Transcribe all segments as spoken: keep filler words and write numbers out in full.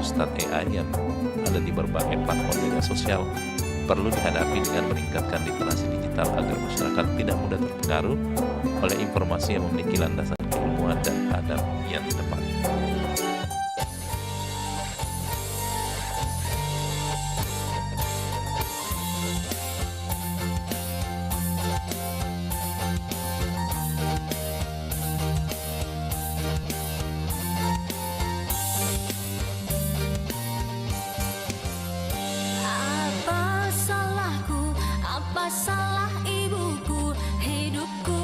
Ustadz A I yang ada di berbagai platform media sosial perlu dihadapi dengan meningkatkan literasi digital agar masyarakat tidak mudah terpengaruh oleh informasi yang memiliki landasan keilmuan dan adab yang tepat. Apa salahku, apa salah ibuku, hidupku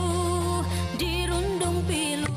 dirundung pilu.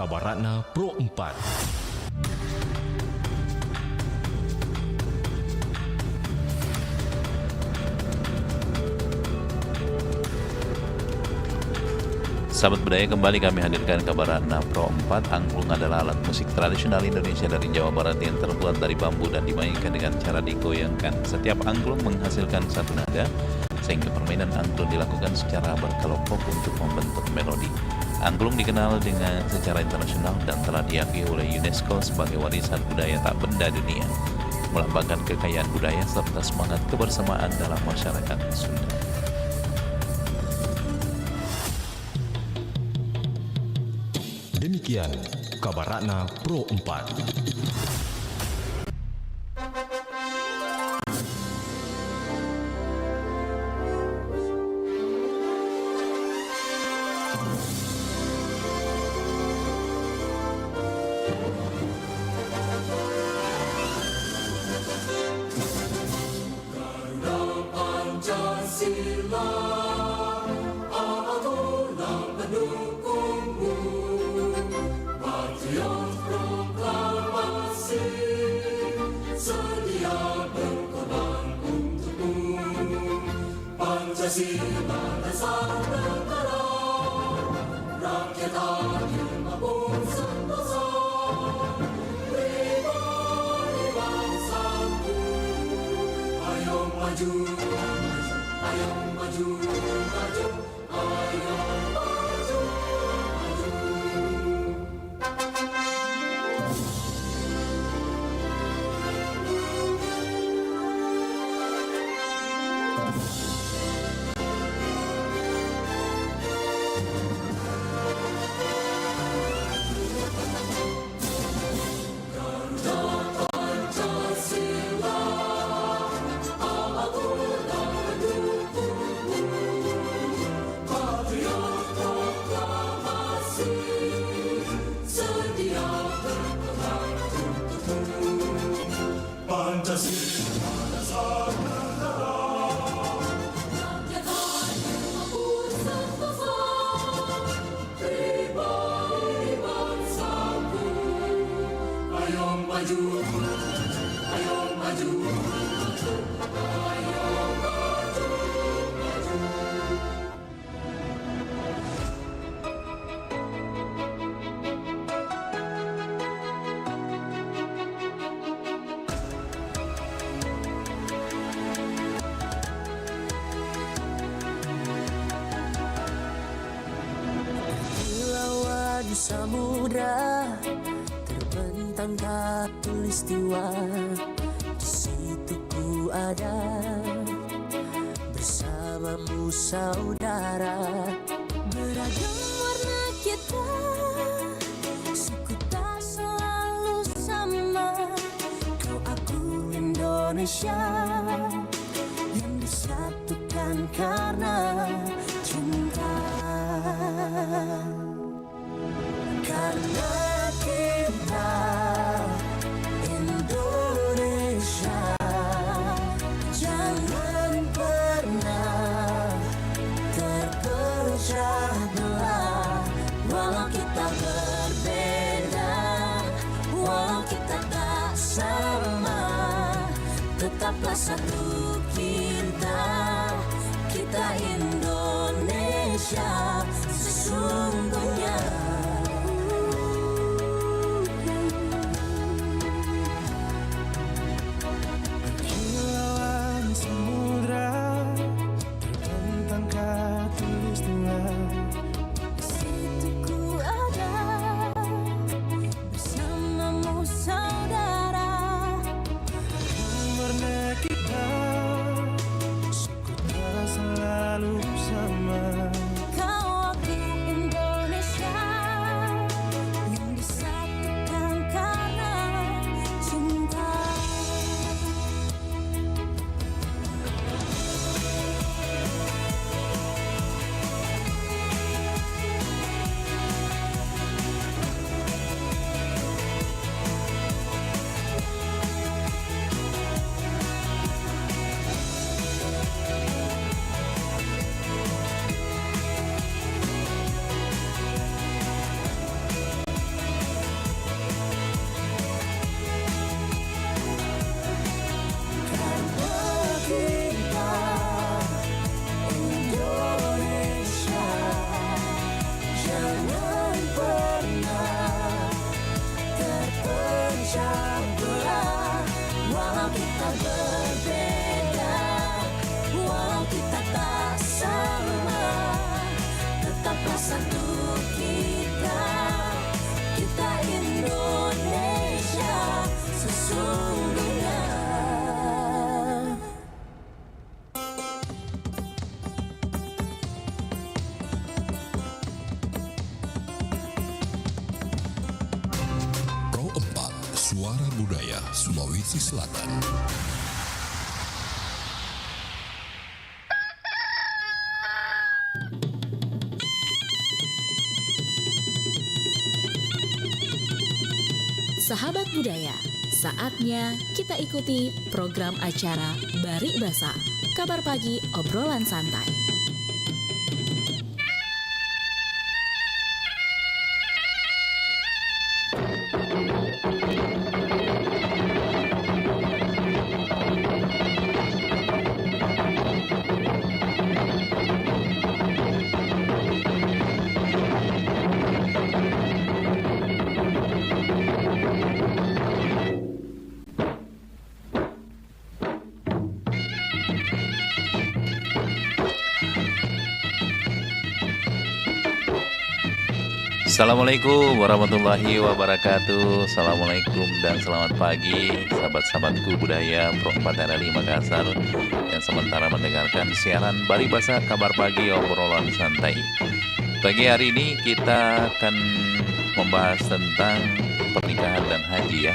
Kabarana Pro empat. Sahabat budaya, kembali kami hadirkan kabarana Pro empat. Angklung adalah alat musik tradisional Indonesia dari Jawa Barat yang terbuat dari bambu dan dimainkan dengan cara digoyangkan. Setiap angklung menghasilkan satu nada, sehingga permainan angklung dilakukan secara berkelompok untuk membentuk melodi. Angklung dikenal dengan secara internasional dan telah diakui oleh UNESCO sebagai warisan budaya tak benda dunia, melambangkan kekayaan budaya serta semangat kebersamaan dalam masyarakat Sunda. Demikian kabarana Pro empat. Garuda Pancasila, apalah pendukungmu, patriot proklamasi, sedia berkorban untukmu. Pancasila dasar negara, rakyat adil makmur sentosa. Pribadi bangsaku, ayo maju, ayo maju, maju, ayo maju, maju. Pancasila dasar negara. Pribadi bangsaku, ayo maju, ayo maju, ayo maju, maju. Kepulauan samudra terbentang khatulistiwa, di situ ku ada bersamamu saudara. Beragam warna kita, suku tak selalu sama. Kau aku Indonesia yang disatukan karena cinta. Karena kita Indonesia, jangan pernah terpecah belah. Walau kita berbeda, walau kita tak sama, tetaplah satu kita. Kita Indonesia sesungguhnya. Kilauan samudra terbentang khatulistiwa, di situ ku ada bersamamu saudara. Karena kita, suku tak selalu sama. Kau aku Indonesia Sulawesi Selatan. Sahabat budaya, saatnya kita ikuti program acara Bari Basa, Kabar Pagi Obrolan Santai. Assalamualaikum warahmatullahi wabarakatuh. Assalamualaikum dan selamat pagi, sahabat-sahabatku budaya Pro empat R R I Makassar yang sementara mendengarkan siaran Bari Basa Kabar Pagi Obrolan Santai. Pagi hari ini kita akan membahas tentang pernikahan dan haji, ya.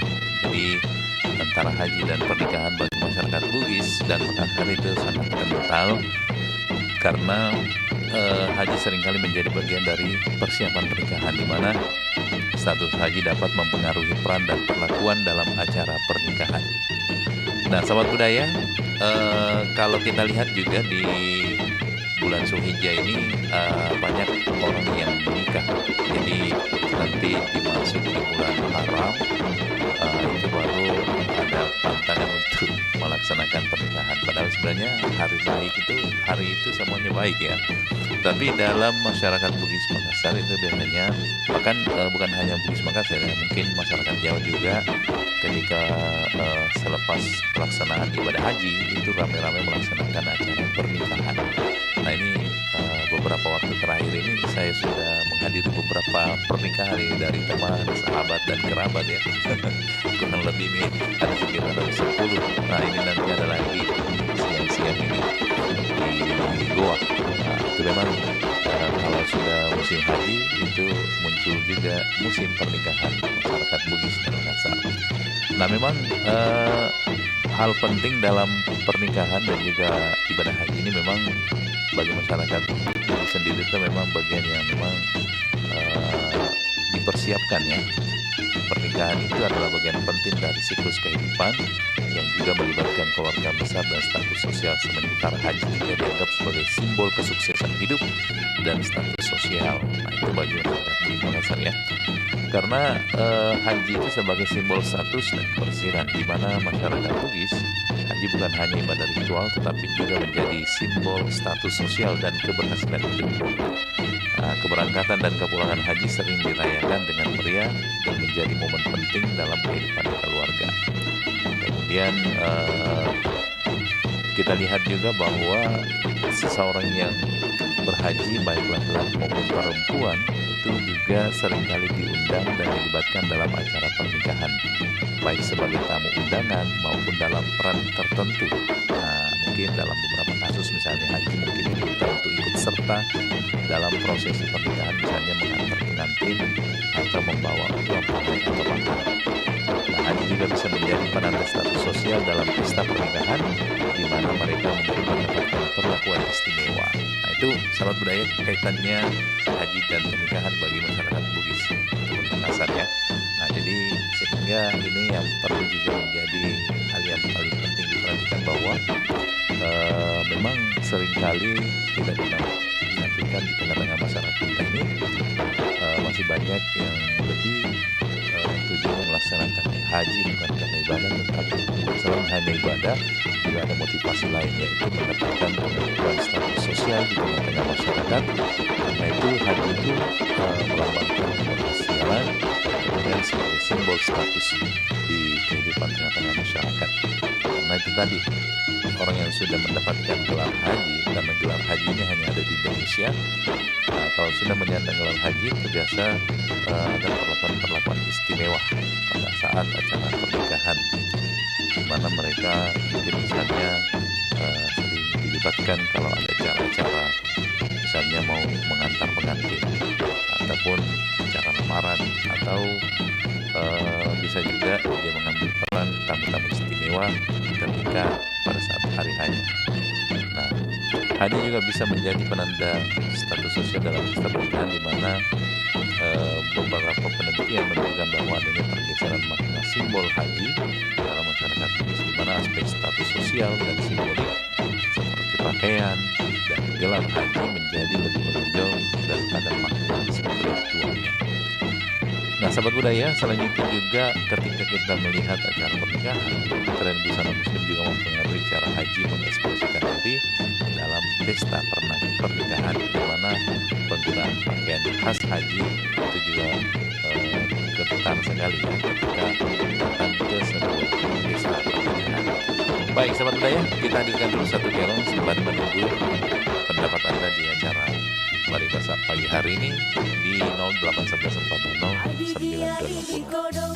Jadi, antara haji dan pernikahan bagi masyarakat Bugis dan Makassar itu sangat kental karena, eh, haji seringkali menjadi bagian dari persiapan pernikahan, di mana status haji dapat mempengaruhi peran dan perlakuan dalam acara pernikahan. Nah, sahabat budaya, eh, kalau kita lihat juga di bulan Zulhijjah ini, eh, banyak orang yang menikah. Jadi, nanti dimasuki bulan haram, eh, itu baru ada pantangan untuk melaksanakan pernikahan. Padahal sebenarnya hari baik itu, hari itu semuanya baik, ya. Tapi dalam masyarakat Bugis Makassar itu biasanya, bahkan, eh, bukan hanya Bugis Makassar, ya, mungkin masyarakat Jawa juga, ketika, eh, selepas pelaksanaan ibadah haji, itu rame-rame melaksanakan acara pernikahan. Nah, ini, eh, beberapa waktu terakhir ini saya sudah menghadiri beberapa pernikahan ini dari teman, sahabat, dan kerabat, ya. Kurang lebih nih ada sekitar sepuluh. Nah, ini nanti ada lagi siang-siang ini di Goa. Nah, itu memang, eh, kalau sudah musim haji, itu muncul juga musim pernikahan masyarakat Bugis dan Makassar. Nah, memang, eh, hal penting dalam pernikahan dan juga ibadah haji ini memang bagi masyarakat Bugis sendiri itu memang bagian yang memang, eh, dipersiapkan, ya. Pernikahan itu adalah bagian penting dari siklus kehidupan yang juga melibatkan keluarga besar dan status sosial, sementara haji juga dianggap sebagai simbol kesuksesan hidup dan status sosial. Nah, itu bagi masyarakat Bugis Makassar, ya. Karena, eh, haji itu sebagai simbol status dan kebersihan, di mana masyarakat Bugis, haji bukan hanya ibadah ritual, tetapi juga menjadi simbol status sosial dan keberhasilan hidup. Nah, keberangkatan dan kepulangan haji sering dirayakan dengan meriah dan menjadi momen penting dalam kehidupan keluarga. Kemudian, eh, kita lihat juga bahwa seseorang yang berhaji, baik laki-laki maupun perempuan, itu juga seringkali diundang dan dilibatkan dalam acara pernikahan, baik sebagai tamu undangan maupun dalam peran tertentu. Nah, mungkin dalam beberapa kasus, misalnya haji mungkin diminta untuk ikut serta dalam prosesi pernikahan, misalnya mengantar pengantin atau membawa uang tunai atau mahar. Nah, haji juga bisa menjadi penanda status sosial dalam pesta pernikahan, di mana mereka mungkin mendapatkan perlakuan istimewa. Nah, itu sahabat budaya kaitannya haji dan pernikahan bagi masyarakat Bugis, itu Makassar, ya. Nah, jadi sehingga ini yang perlu juga menjadi hal yang paling penting diperhatikan bahwa, eh, memang seringkali tidak dinafikan di tengah-tengah masyarakat kita ini, eh, masih banyak yang lebih, eh, tujuannya melaksanakan haji bukan karena ibadah, tetapi selain hanya ibadah, juga ada motivasi lain, yaitu mendapatkan pengakuan status sosial di tengah-tengah masyarakat. Karena itu, haji itu, eh, melambangkan keberhasilan dan sebagai simbol status di kehidupan tengah-tengah masyarakat. Karena itu tadi, orang yang sudah mendapatkan gelar haji, karena gelar haji ini hanya ada di Indonesia, nah, kalau sudah menyandang gelar haji, terbiasa, eh, ada perlakuan-perlakuan istimewa pada saat acara pernikahan, di mana mereka mungkin misalnya, eh, sering dilibatkan kalau ada acara-acara, misalnya mau mengantar pengantin, ataupun acara lamaran, atau, eh, bisa juga dia mengambil peran tamu-tamu istimewa ketika pada saat hari hanya. Nah, hanya juga bisa menjadi penanda status sosial dalam pesta pernikahan, di mana, eh, beberapa penelitian menunjukkan bahwa adanya pergeseran makna simbol haji dalam masyarakat Indonesia, di mana aspek status sosial dan simbolik seperti pakaian dan gelar haji menjadi lebih menonjol daripada makna spiritualnya. Nah, sahabat budaya, selanjutnya juga ketika kita melihat acara pernikahan, tren busana muslim juga mempengaruhi cara haji mengekspresikan diri dalam pesta perna-, pernikahan, di mana penggunaan pakaian khas haji itu juga, eh, kental sekali ya ketika datang ke sebuah pesta pernikahan. Baik, sahabat budaya, kita hadirkan dulu satu kelong sambil menunggu pendapat Anda di acara Mari Bahas pagi hari ini di nol delapan sebelas empat nol sembilan dua lima nol.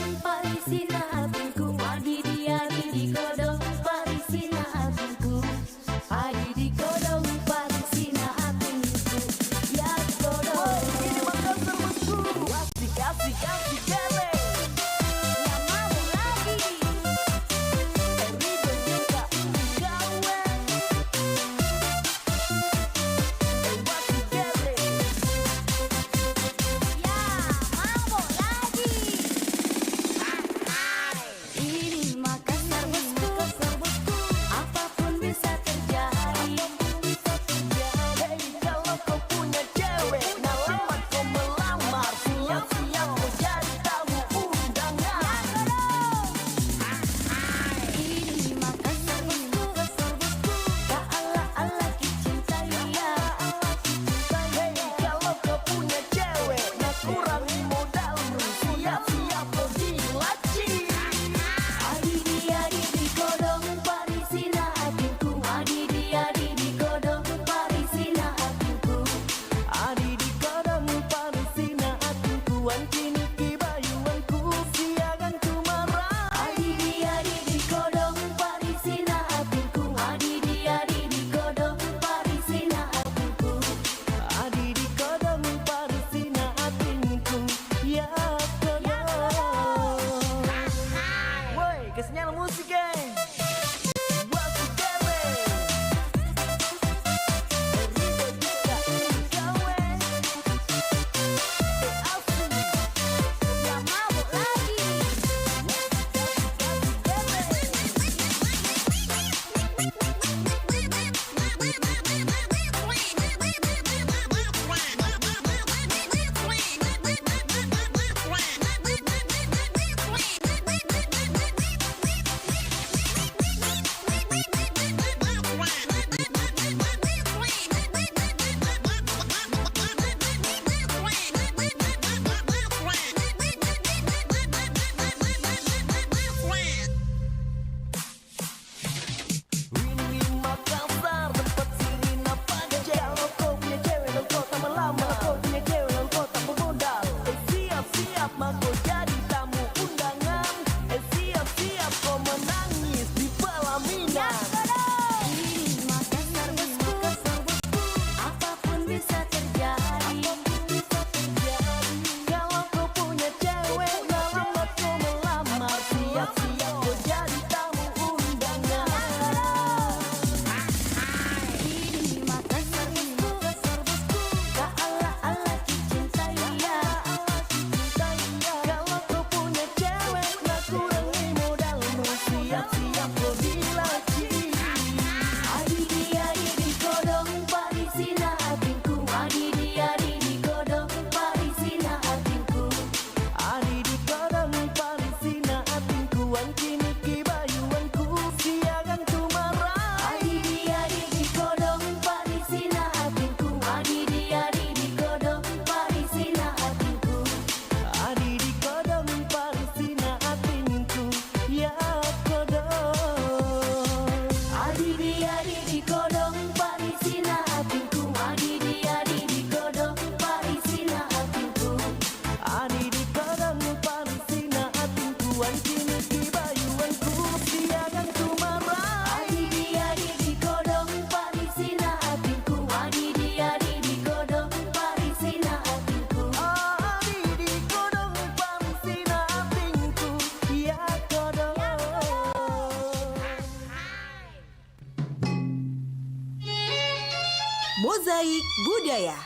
Mozaik Budaya.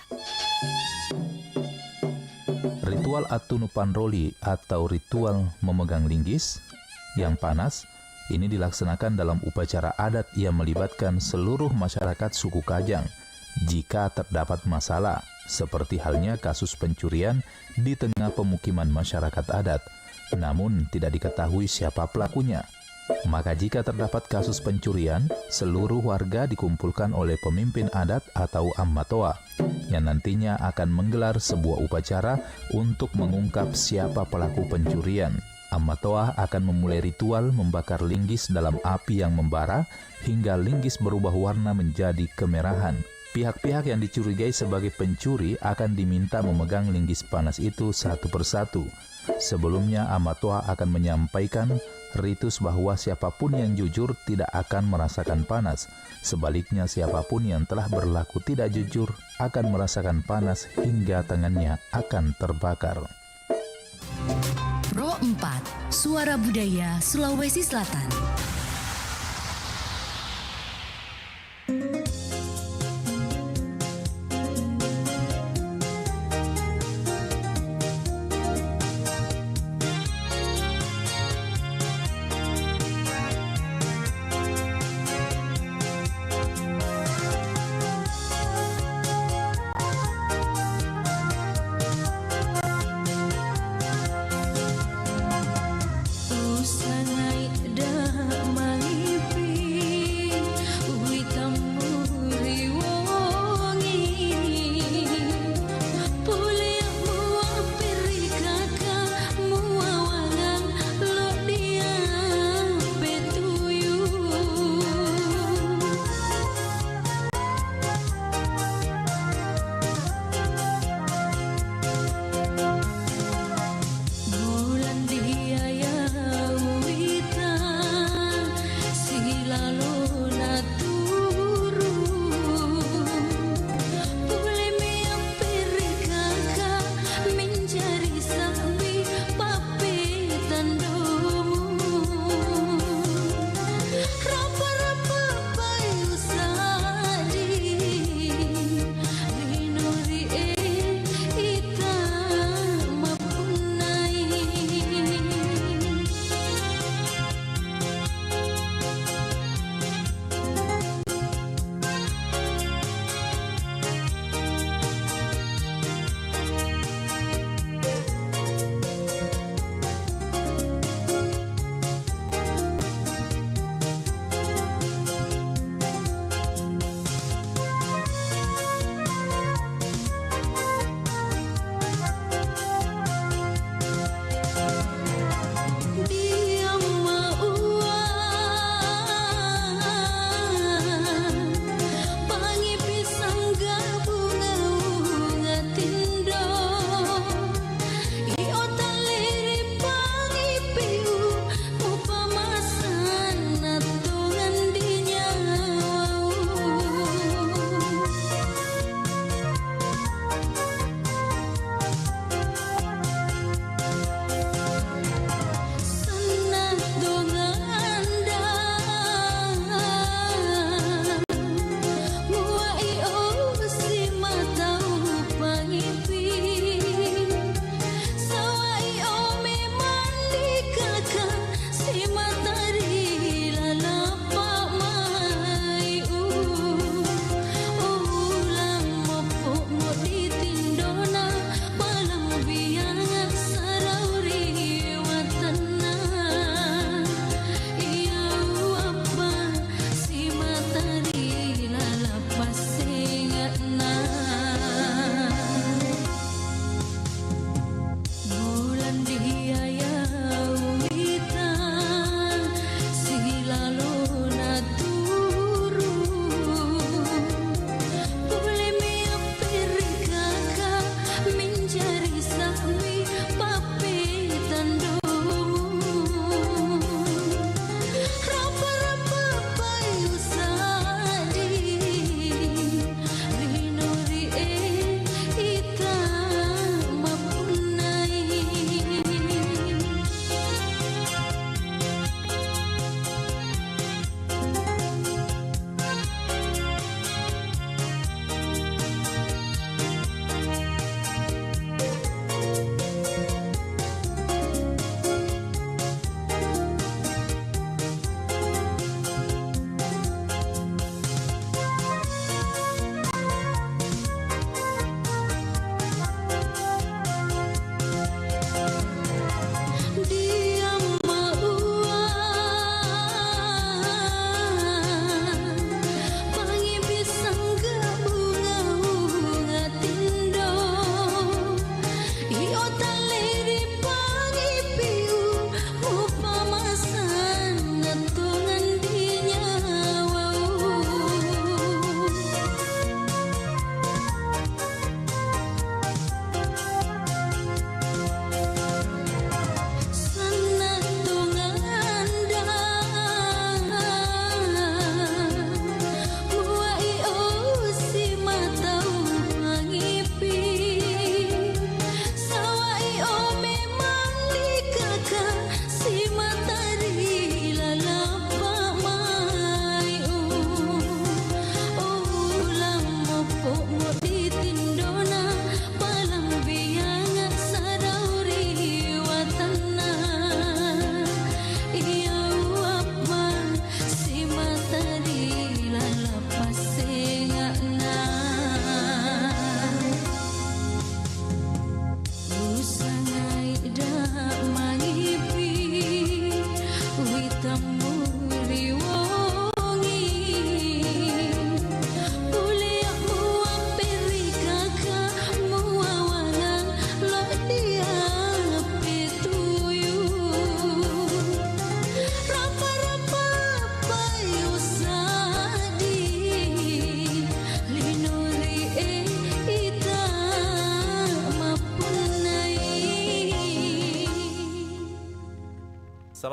Ritual attunu panroli atau ritual memegang linggis yang panas ini dilaksanakan dalam upacara adat yang melibatkan seluruh masyarakat suku Kajang jika terdapat masalah, seperti halnya kasus pencurian di tengah pemukiman masyarakat adat, namun tidak diketahui siapa pelakunya. Maka jika terdapat kasus pencurian, seluruh warga dikumpulkan oleh pemimpin adat atau ammatoa, yang nantinya akan menggelar sebuah upacara untuk mengungkap siapa pelaku pencurian. Ammatoa akan memulai ritual membakar linggis dalam api yang membara hingga linggis berubah warna menjadi kemerahan. Pihak-pihak yang dicurigai sebagai pencuri akan diminta memegang linggis panas itu satu persatu. Sebelumnya, ammatoa akan menyampaikan ritus bahwa siapapun yang jujur tidak akan merasakan panas. Sebaliknya, siapapun yang telah berlaku tidak jujur akan merasakan panas hingga tangannya akan terbakar. Pro empat, Suara Budaya Sulawesi Selatan.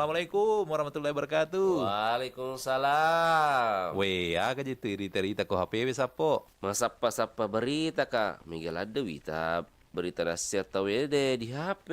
Assalamualaikum warahmatullahi wabarakatuh. Waalaikumsalam. Wé, aga je tu irita-rita ko H P-we, Sappo? Masappa-sappa berita, Kak. Mega ladde wita berita nassiang tauwede di H P.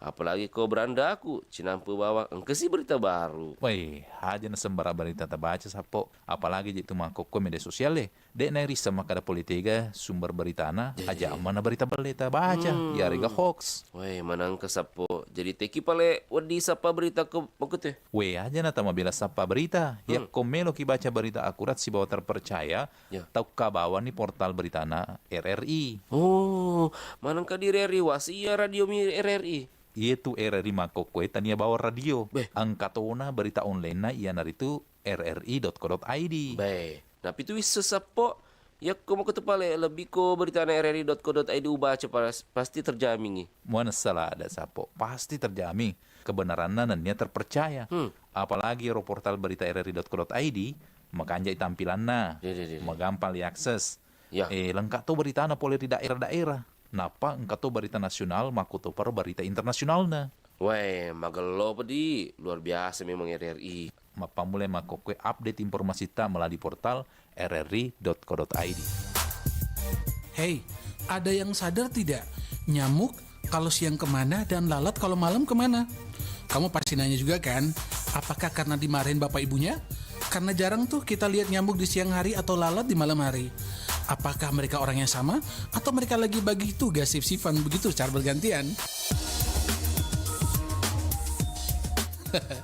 Apalagi ko berandaku, cinampe bawang engkasi berita baru. Wé, aja na sembarang berita tabaca, Sappo. Apalagi je tu makkokko media sosial e. De'na irisseng makkeda pole tega sumber beritana, aja amanna berita belle tabaca, iyarega hoax. Wé, manengka, Sappo. Jadi teki pale wedding sappa berita ko makkute? Wé, aja na tamabela sappa berita. Yakko meloki baca berita akurat sibawa terpercaya, taukka bawanni portal beritana R R I. Oh, manengka di R R I wasi iya radio mi R R I. Iyetu R R I makkokkoe tania bawang radio. Engka tona berita online-na iyanaritu R R I dot co dot I D. Baik. Napitu wisseng, Sappo, yakko makkuttu pale lebbi ko beritana R R I dot co dot I D ubaca pas-, pasti terjamingi. Muanessa ladde, Sappo, pasti terjamin kebenaranna nennia terpercaya. Apalagi ro portal berita R R I dot co dot I D, makanjai tampilanna, magampang diakses. Eh, lengka to beritana pole ri daerah-daerah. Nappa engka to berita nasional makkutoparo berita internasionalna. Wé, magello pedi, luar biasa memang R R I. Mappammulai makkokkoe update informasitta mala di portal R R I dot co dot I D. Hei, ada yang sadar tidak? Nyamuk kalau siang kemana dan lalat kalau malam kemana? Kamu pasti nanya juga kan, apakah karena dimarahin bapak ibunya? Karena jarang tuh kita lihat nyamuk di siang hari atau lalat di malam hari. Apakah mereka orang yang sama? Atau mereka lagi bagi tugas shift-shiftan begitu secara bergantian?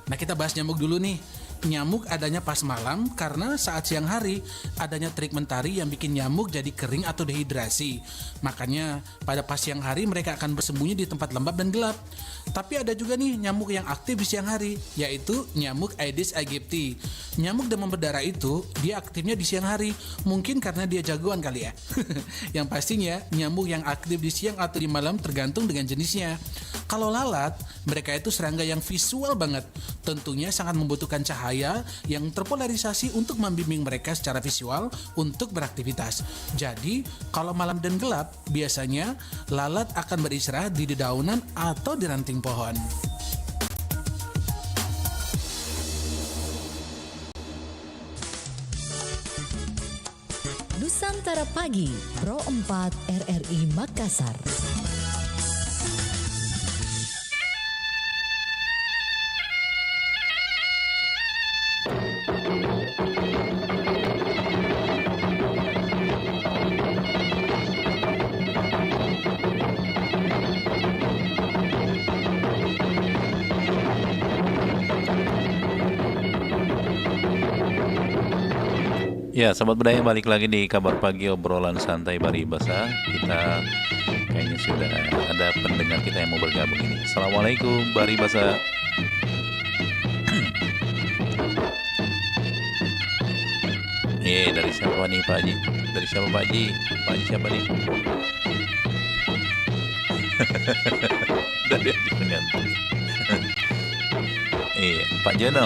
Nah, kita bahas nyamuk dulu nih. Nyamuk adanya pas malam karena saat siang hari adanya terik mentari yang bikin nyamuk jadi kering atau dehidrasi. Makanya pada pas siang hari mereka akan bersembunyi di tempat lembab dan gelap. Tapi ada juga nih nyamuk yang aktif di siang hari, yaitu nyamuk Aedes aegypti. Nyamuk demam berdarah itu, dia aktifnya di siang hari. Mungkin karena dia jagoan kali ya. Yang pastinya, nyamuk yang aktif di siang atau di malam tergantung dengan jenisnya. Kalau lalat, mereka itu serangga yang visual banget. Tentunya sangat membutuhkan cahaya yang terpolarisasi untuk membimbing mereka secara visual untuk beraktivitas. Jadi, kalau malam dan gelap, biasanya lalat akan beristirahat di dedaunan atau di ranting pohon. Nusantara Pagi, Pro empat R R I Makassar. Ya, Sobat Budaya, balik lagi di Kabar Pagi, obrolan santai Baribasa. Kita kayaknya sudah ada pendengar kita yang mau bergabung ini. Assalamualaikum, Baribasa. Iya, dari siapa nih, Pak Haji? Dari siapa, Pak Haji? Pak Haji siapa nih? Dari Haji Pengantin. Iya, Pak Jono.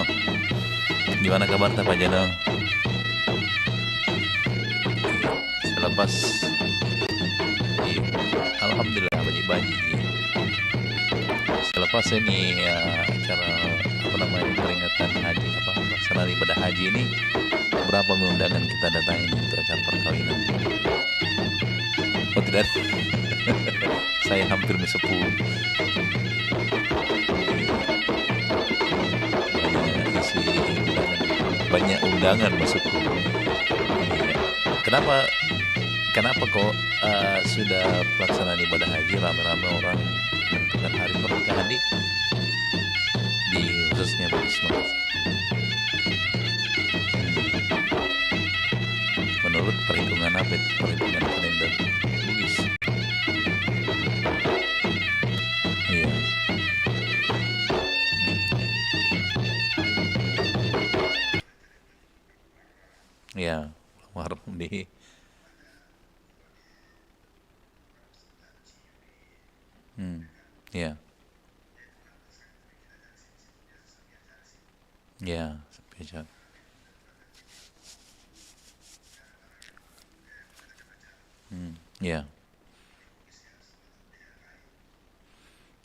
Gimana kabarnya, Pak Jono? Selepas, iya, alhamdulillah, baji-baji, iya. Selepas ini, ya, acara, apa namanya, peringatan haji, apa, pelaksanaan ibadah haji ini, berapa mi undangan kita datangin untuk acara perkawinan? Oh, tidak. Saya hampir mi seppulo. Banyak isi undangan. Banyak undangan maksudku. Iya. Kenapa, kenapa kok, eh, sudah pelaksanaan ibadah haji rame-rame orang menentukan hari pernikahan di, di khususnya Bugis Makassar? Menurut perhitungan apa itu? Perhitungan kalender Bugis. Iya. Iya, warung di, hmm, iya. Iya, spesial. Hmm, iya.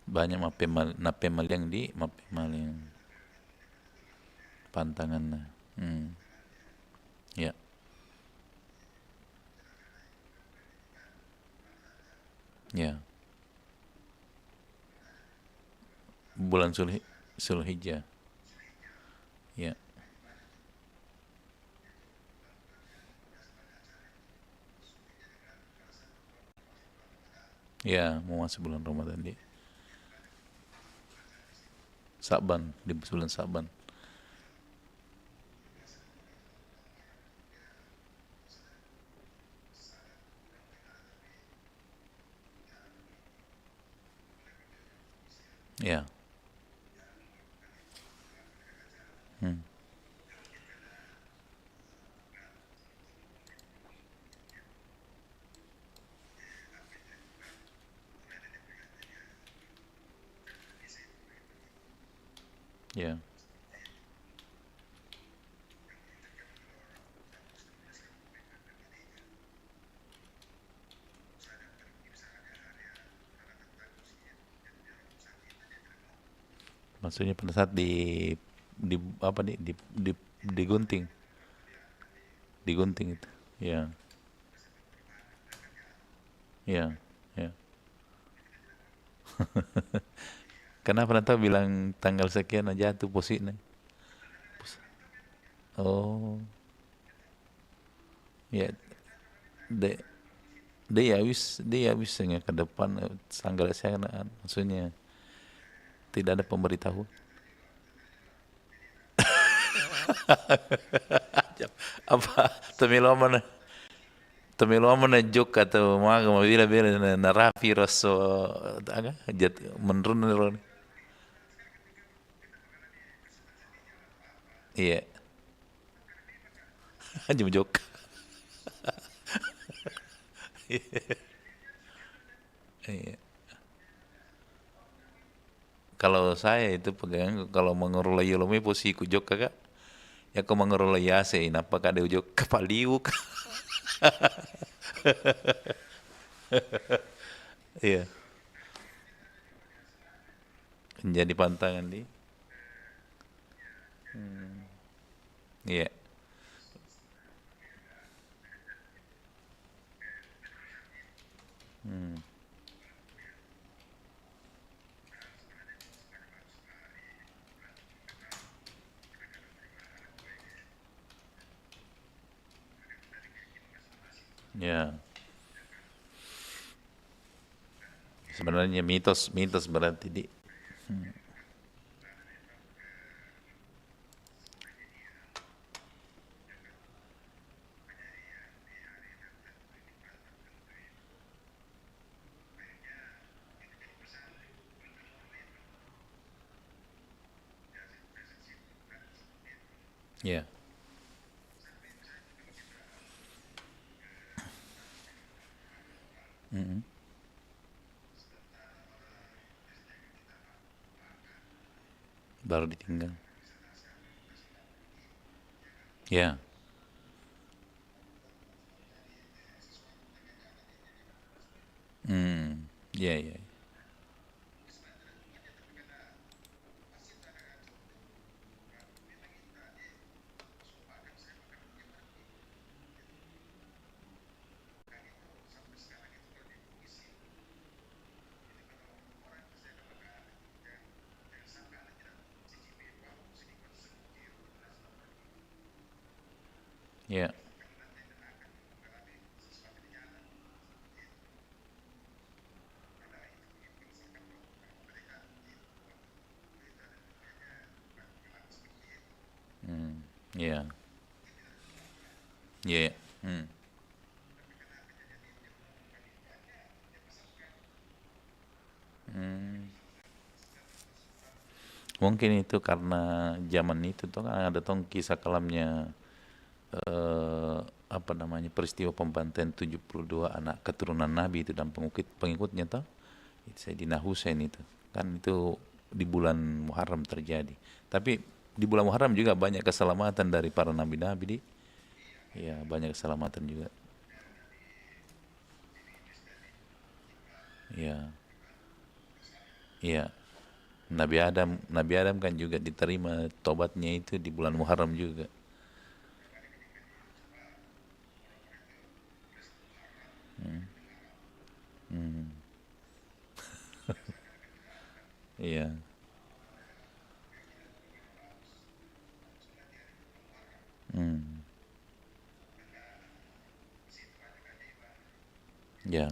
Banyak mappemmal-, nappemmalliang di, mappemmalliang. Pantanganna. Hmm. Ya. Ya. Bulan Sulhi-, Sulhijjah. Ya. Ya, mau masuk bulan Ramadan, di Sa'ban, di bulan Sa'ban. Ya. Hmm. Ya. Maksudnya pada saat di, di apa nih, di, di, digunting. Digunting itu. Ya. Ya, ya. Kenapa na tau bilang tanggal sekian na jatuh posisinya? Pos-, oh. Ya, de, de ya wis, de ya wis sehingga ke depan, eh, tanggal saya kena, maksudnya tidak ada pemberitahuan. Apa, temelo mana, temelo mana jok atau maga mabila-bila na, narapi rasa, aga, jat, menrun ro. Iya. Aja jok. Iya. Kalau saya itu pegang, kalau mangoro lai yolo me posiku jokka, Kak. Yako mangoro lai yase, nappa ka de ujokka paliu, Kak. Iya. Jadi pantangan di. Hmm. Iya. Hmm. Ya. Sebenarnya mitos, mitos berarti di. Hmm. Iya. Mm-mm. Baru ditinggal. Ya. Hmm, iya, iya, iya. Iya. Hmm, iya. Iya, iya. Hmm. Hmm. Mungkin itu karena zaman itu tuh kan ada tong kisah kelamnya, eh, apa namanya, peristiwa pembantaian tujuh puluh dua anak keturunan Nabi itu dan pengukit-, pengikutnya tuh. Itu Sayyidina Husain itu. Kan itu di bulan Muharram terjadi. Tapi di bulan Muharram juga banyak keselamatan dari para nabi-nabi di. Ya, banyak keselamatan juga. Ya. Iya. Nabi Adam, Nabi Adam kan juga diterima tobatnya itu di bulan Muharram juga. Hmm. Hmm. Iya. Hmm. Ya.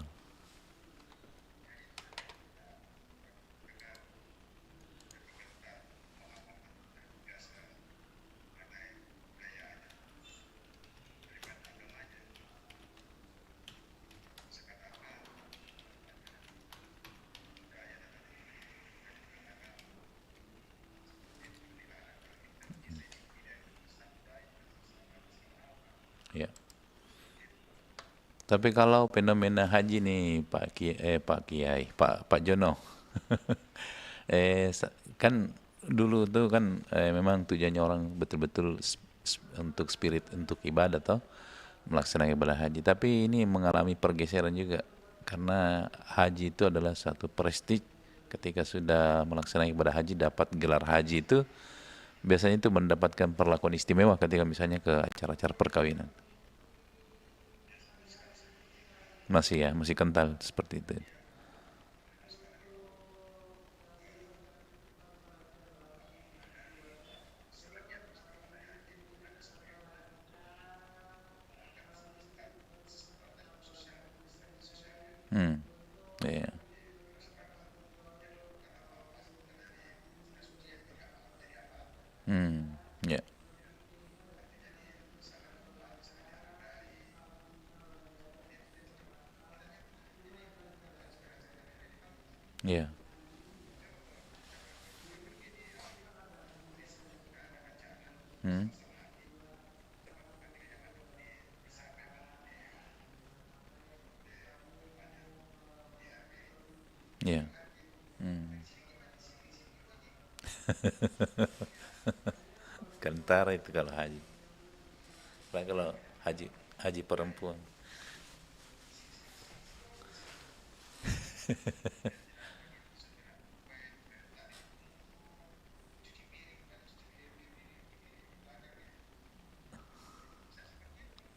Ya. Tapi kalau fenomena haji nih, Pak Ki-, eh, Pak Kiai, Pak, Pak Jono. Eh, sa-, kan dulu tuh kan, eh, memang tujuannya orang betul-betul s-, s-, untuk spirit, untuk ibadah toh, melaksanakan ibadah haji. Tapi ini mengalami pergeseran juga, karena haji itu adalah satu prestige. Ketika sudah melaksanakan ibadah haji, dapat gelar haji itu, biasanya itu mendapatkan perlakuan istimewa ketika misalnya ke acara-acara perkawinan. Masih ya, masih kental seperti itu. Hmm. Iya. Hmm. Ya. Iya. Hmm. Iya. Hmm. Kentara itu kalau haji. Apalagi kalau haji, haji perempuan.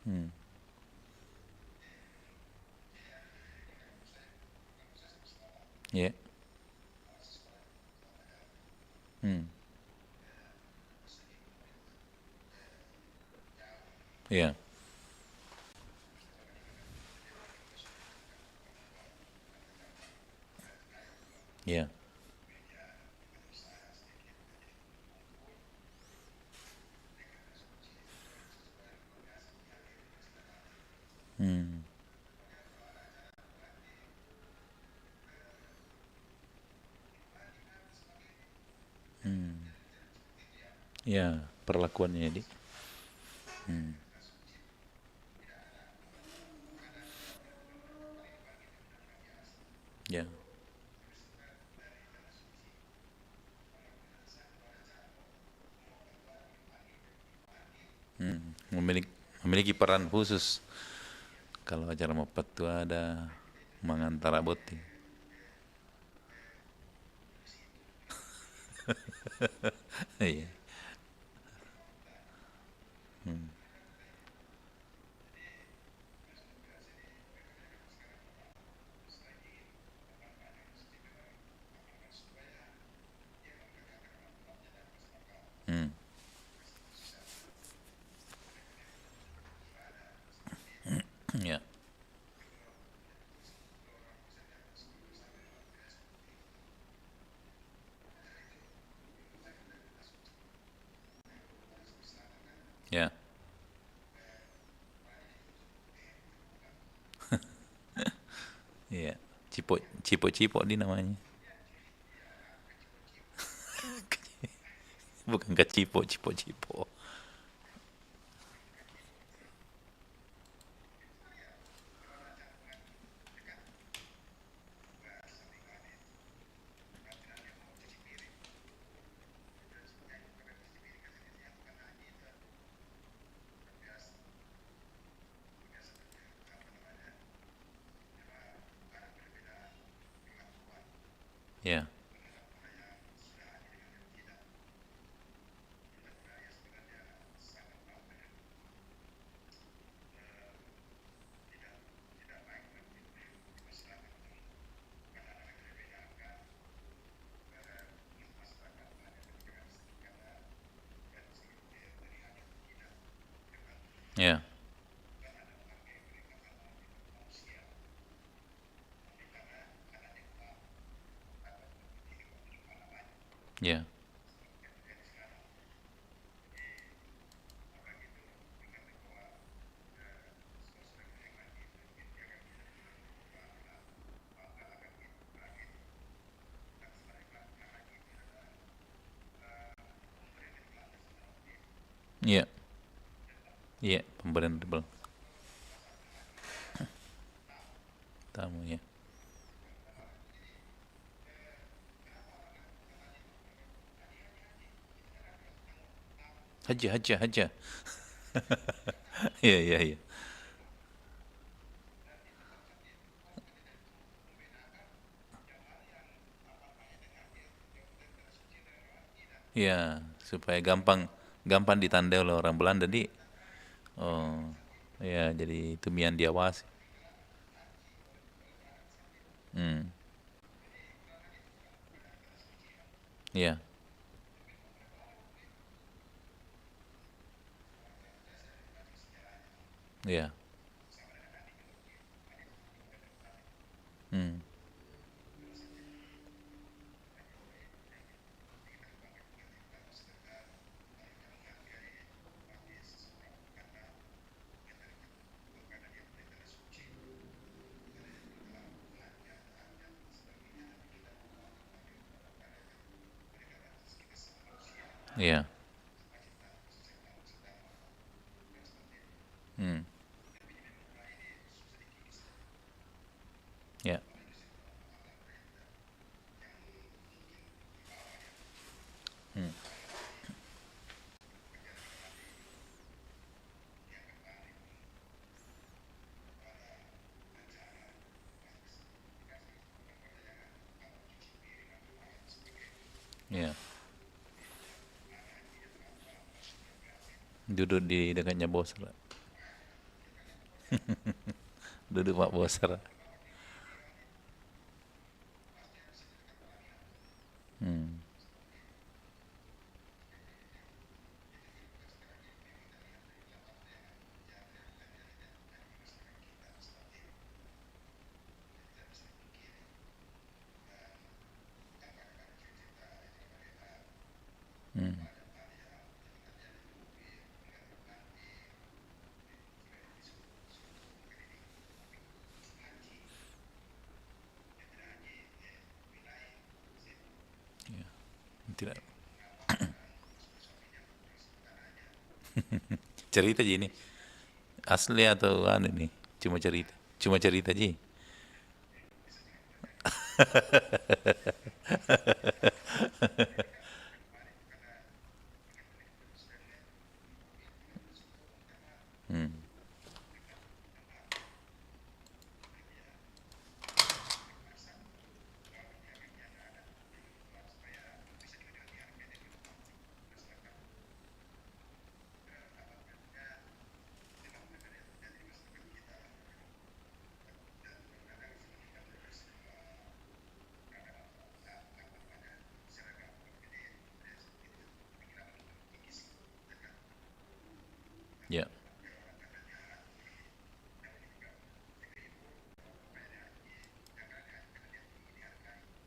Hmm. Iya. Hmm. Iya. Iya. Hmm. Hmm. Ya, perlakuannya, Dik. Hmm. Ya. Hmm, memiliki, memiliki peran khusus. Kalau acara mappettu ada, mangantara botting. Iya. Hmm. Hmm. Ya. Ya. Iya. Cipo, cipo-cipo di namanya. Bukan kacipo, cipo-cipo. Ya. Iya. Iya. Iya, pemberian double. Tamu, iya. Haja, haja, haja. Iya, iya, iya. Iya, supaya gampang, gampang ditandai oleh orang Belanda, di. Oh, iya, jadi itu mian diawasi. Hmm. Iya. Iya. Hmm. Iya. Hmm. Ya. Hmm. Iya. Duduk di dekatnya bos lah. Duduk Pak Bos lah. Hmm. Hmm. Iya. Tidak. Cerita ji ini. Asli atau anu nih? Cuma cerita. Cuma cerita ji. Hmm. Ya.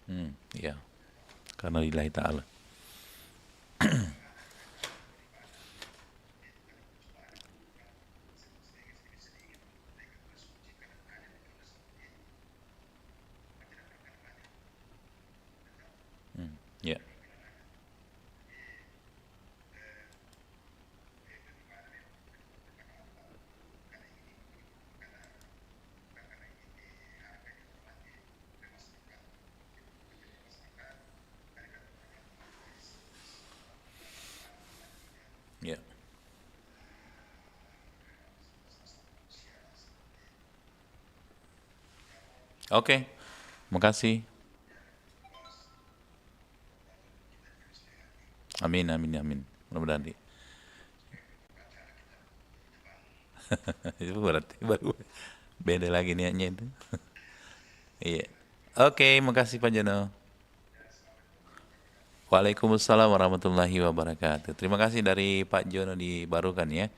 Hmm, ya. Karena lillahi ta'ala. Hmm, ya. Ya. Oke, makasih. Amin, amin, amin. Mudah-mudahan, di. Itu berarti baru beda lagi niatnya itu. Iya. Oke, makasih Pak Jono. Waalaikumsalam warahmatullahi wabarakatuh. Terima kasih dari Pak Jono di Barukan ya.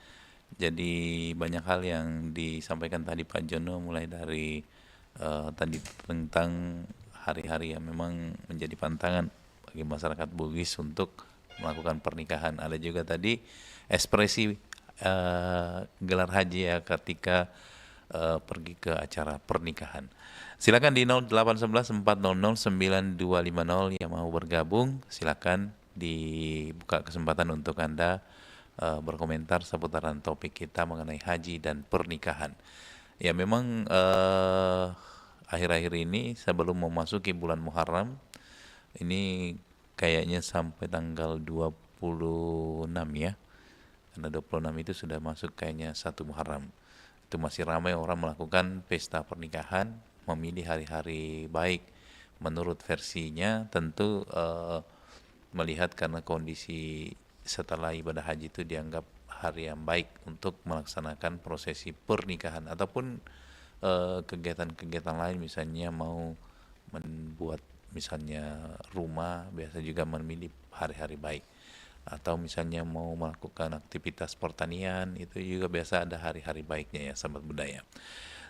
Jadi banyak hal yang disampaikan tadi Pak Jono, mulai dari, eh, tadi tentang hari-hari yang memang menjadi pantangan bagi masyarakat Bugis untuk melakukan pernikahan. Ada juga tadi ekspresi, eh, gelar haji ya ketika, eh, pergi ke acara pernikahan. Silakan di nol delapan sebelas empat nol nol sembilan dua lima nol yang mau bergabung, silakan dibuka kesempatan untuk Anda, eh, berkomentar seputaran topik kita mengenai haji dan pernikahan. Ya, memang, eh, akhir-akhir ini sebelum memasuki bulan Muharram, ini kayaknya sampai tanggal dua puluh enam ya. Karena dua puluh enam itu sudah masuk kayaknya satu Muharram. Itu masih ramai orang melakukan pesta pernikahan, memilih hari-hari baik. Menurut versinya tentu, eh, melihat karena kondisi setelah ibadah haji itu dianggap hari yang baik untuk melaksanakan prosesi pernikahan ataupun, eh, kegiatan-kegiatan lain, misalnya mau membuat misalnya rumah, biasa juga memilih hari-hari baik. Atau misalnya mau melakukan aktivitas pertanian, itu juga biasa ada hari-hari baiknya ya, sahabat budaya.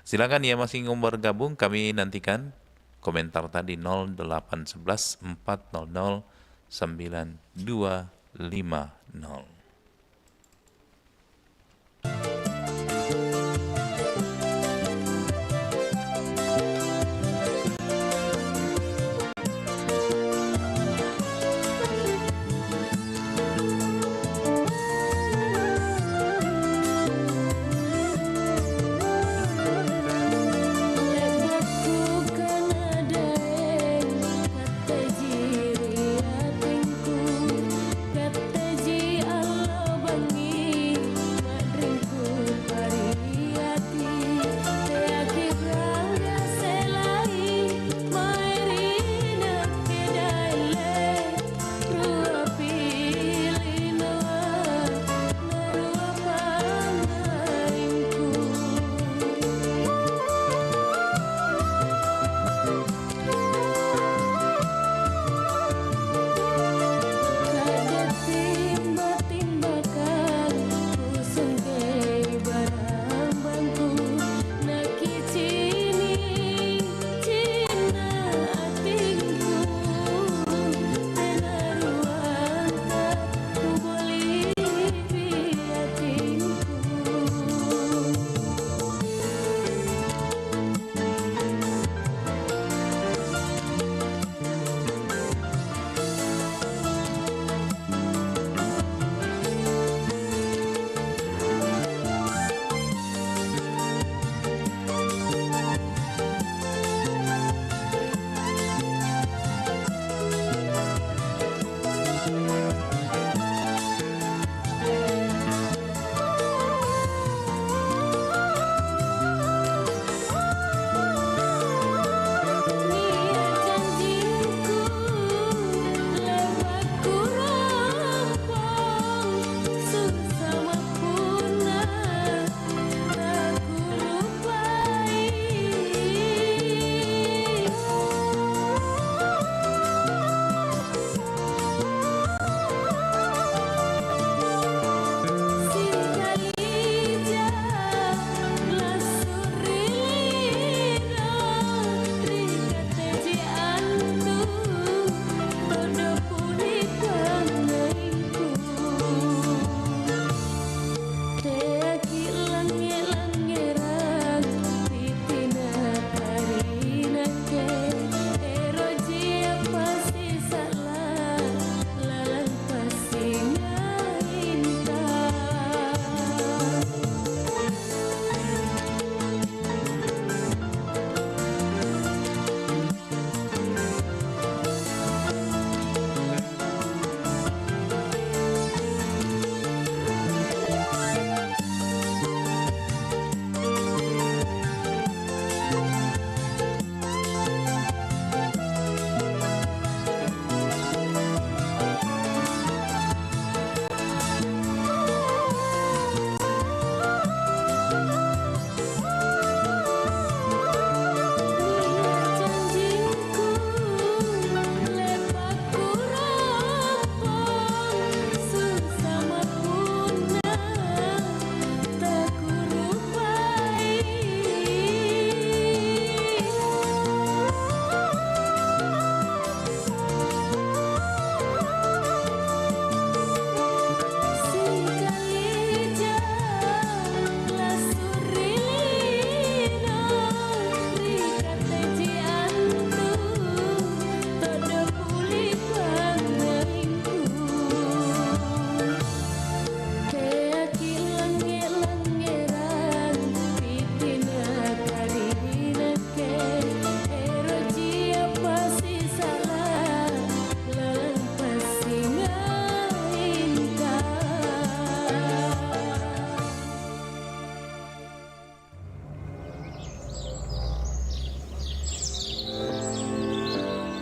Silakan ya, masih ingin bergabung, kami nantikan komentar tadi nol delapan sebelas empat nol nol sembilan dua lima nol.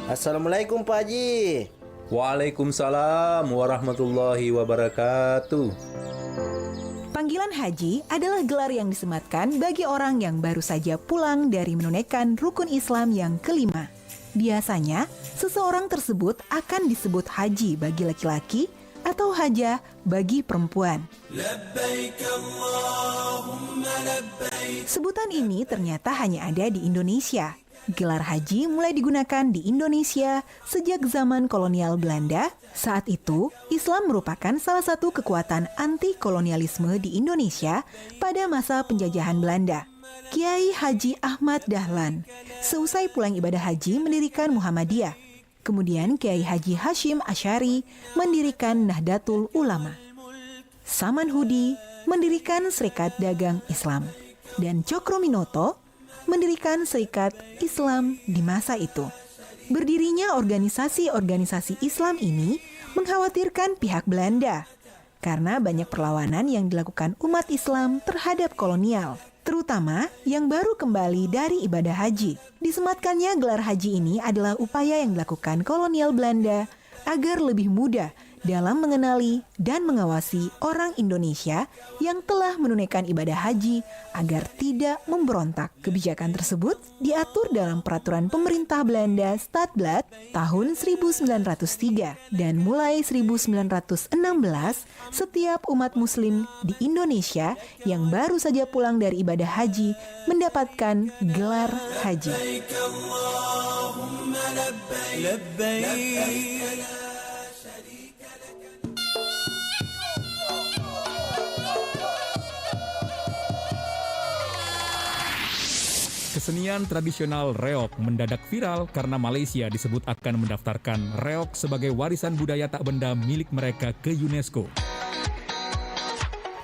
Assalamualaikum, Pak Haji. Waalaikumsalam warahmatullahi wabarakatuh. Panggilan haji adalah gelar yang disematkan bagi orang yang baru saja pulang dari menunaikan rukun Islam yang kelima. Biasanya, seseorang tersebut akan disebut haji bagi laki-laki atau hajah bagi perempuan. Labbaik Allahumma labbaik. Sebutan ini ternyata hanya ada di Indonesia. Gelar haji mulai digunakan di Indonesia sejak zaman kolonial Belanda. Saat itu, Islam merupakan salah satu kekuatan anti kolonialisme di Indonesia pada masa penjajahan Belanda. Kiai Haji Ahmad Dahlan, seusai pulang ibadah haji, mendirikan Muhammadiyah. Kemudian Kiai Haji Hashim Asy'ari mendirikan Nahdlatul Ulama. Saman Hudi mendirikan Serikat Dagang Islam. Dan Cokroaminoto mendirikan Serikat Islam di masa itu. Berdirinya organisasi-organisasi Islam ini mengkhawatirkan pihak Belanda karena banyak perlawanan yang dilakukan umat Islam terhadap kolonial, terutama yang baru kembali dari ibadah haji. Disematkannya gelar haji ini adalah upaya yang dilakukan kolonial Belanda agar lebih mudah dalam mengenali dan mengawasi orang Indonesia yang telah menunaikan ibadah haji agar tidak memberontak. Kebijakan tersebut diatur dalam peraturan pemerintah Belanda, Stadblad, tahun seribu sembilan ratus tiga, dan mulai seribu sembilan ratus enam belas, setiap umat muslim di Indonesia yang baru saja pulang dari ibadah haji mendapatkan gelar haji. Labbaik Allahumma labbaik. Labbaik. Kesenian tradisional reok mendadak viral karena Malaysia disebut akan mendaftarkan reok sebagai warisan budaya tak benda milik mereka ke UNESCO.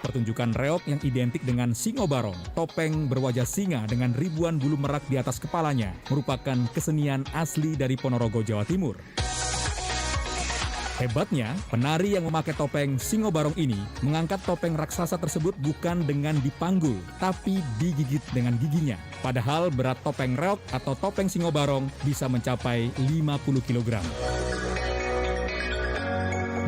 Pertunjukan reok yang identik dengan singo barong, topeng berwajah singa dengan ribuan bulu merak di atas kepalanya, merupakan kesenian asli dari Ponorogo, Jawa Timur. Hebatnya, penari yang memakai topeng singo barong ini mengangkat topeng raksasa tersebut bukan dengan dipanggul, tapi digigit dengan giginya. Padahal berat topeng reok atau topeng singo barong bisa mencapai lima puluh kilogram.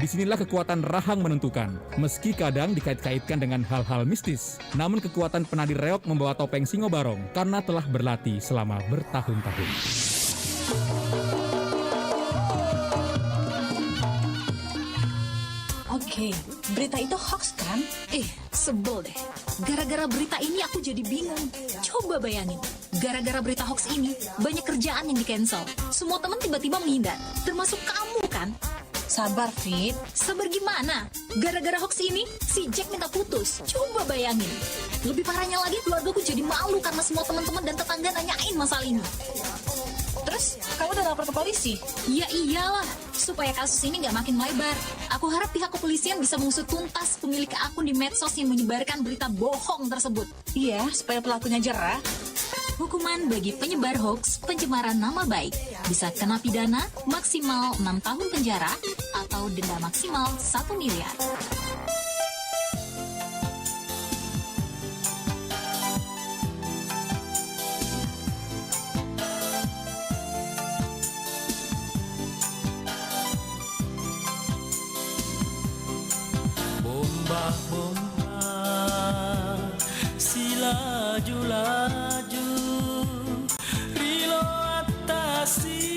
Disinilah kekuatan rahang menentukan, meski kadang dikait-kaitkan dengan hal-hal mistis. Namun kekuatan penari reok membawa topeng singo barong karena telah berlatih selama bertahun-tahun. Oke, berita itu hoax kan? Eh, sebel deh. Gara-gara berita ini aku jadi bingung. Coba bayangin, gara-gara berita hoax ini banyak kerjaan yang di-cancel. Semua temen tiba-tiba menghindar, termasuk kamu kan? Sabar, Fit. Sabar gimana? Gara-gara hoax ini, si Jack minta putus. Coba bayangin. Lebih parahnya lagi, keluargaku jadi malu karena semua teman-teman dan tetangga nanyain masalah ini. Terus, kamu udah lapor ke polisi? Ya iyalah, supaya kasus ini nggak makin melebar. Aku harap pihak kepolisian bisa mengusut tuntas pemilik akun di medsos yang menyebarkan berita bohong tersebut. Iya, supaya pelakunya jerah. Hukuman bagi penyebar hoax, pencemaran nama baik, bisa kena pidana maksimal enam tahun penjara atau denda maksimal satu miliar. Bomba-bomba silaju-laju rilo attasi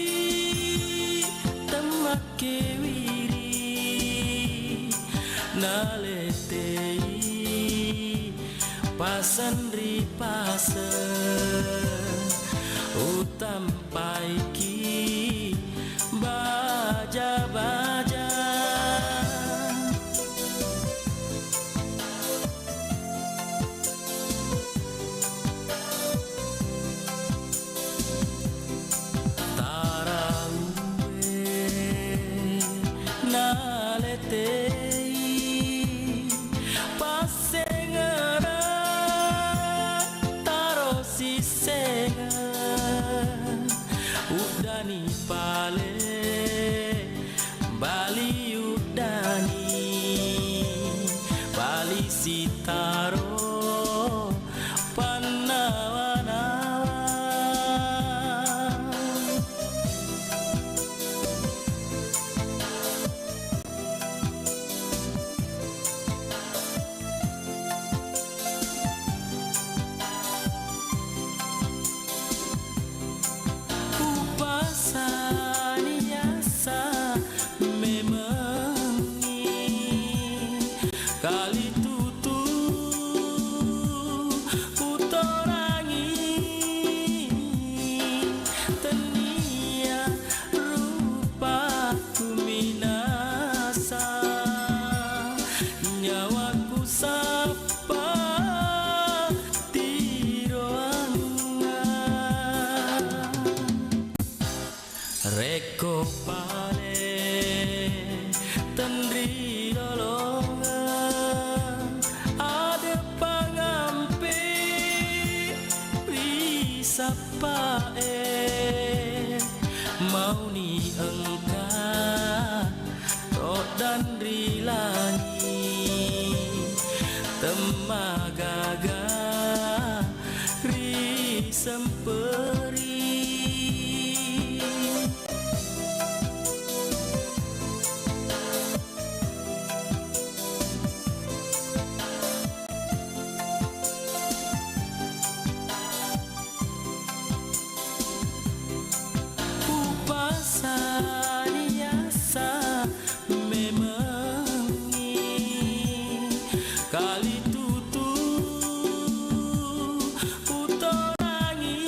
temmakke wiri naletei paseng ri paseng utam paiki baja-baja. Tarauwe naletei passengerang taro sissengang uddani pale bale Rekko pale tenri lolongeng, adeppang ampe ri sappae, mauni engka toddang ri langi, temmagaga ri semperi. Upasani asa memengngi kalitutu utorangi,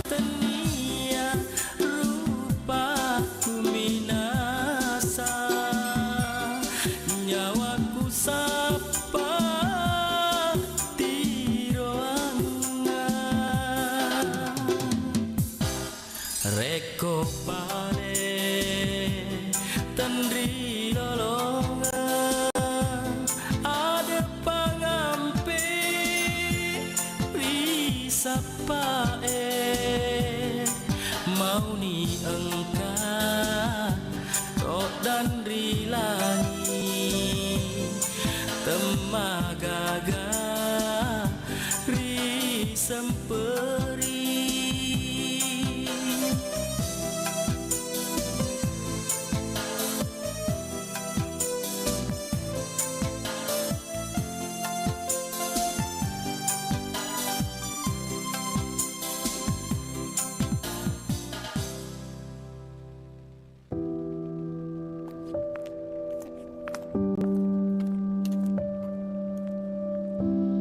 tennia rupaku minasa, nyawaku sappa tiroangnga. Rekko pale tenri lolongeng, adeppang ampe ri sappae, mauni engka toddang ri langi, temmagaga ri semperi.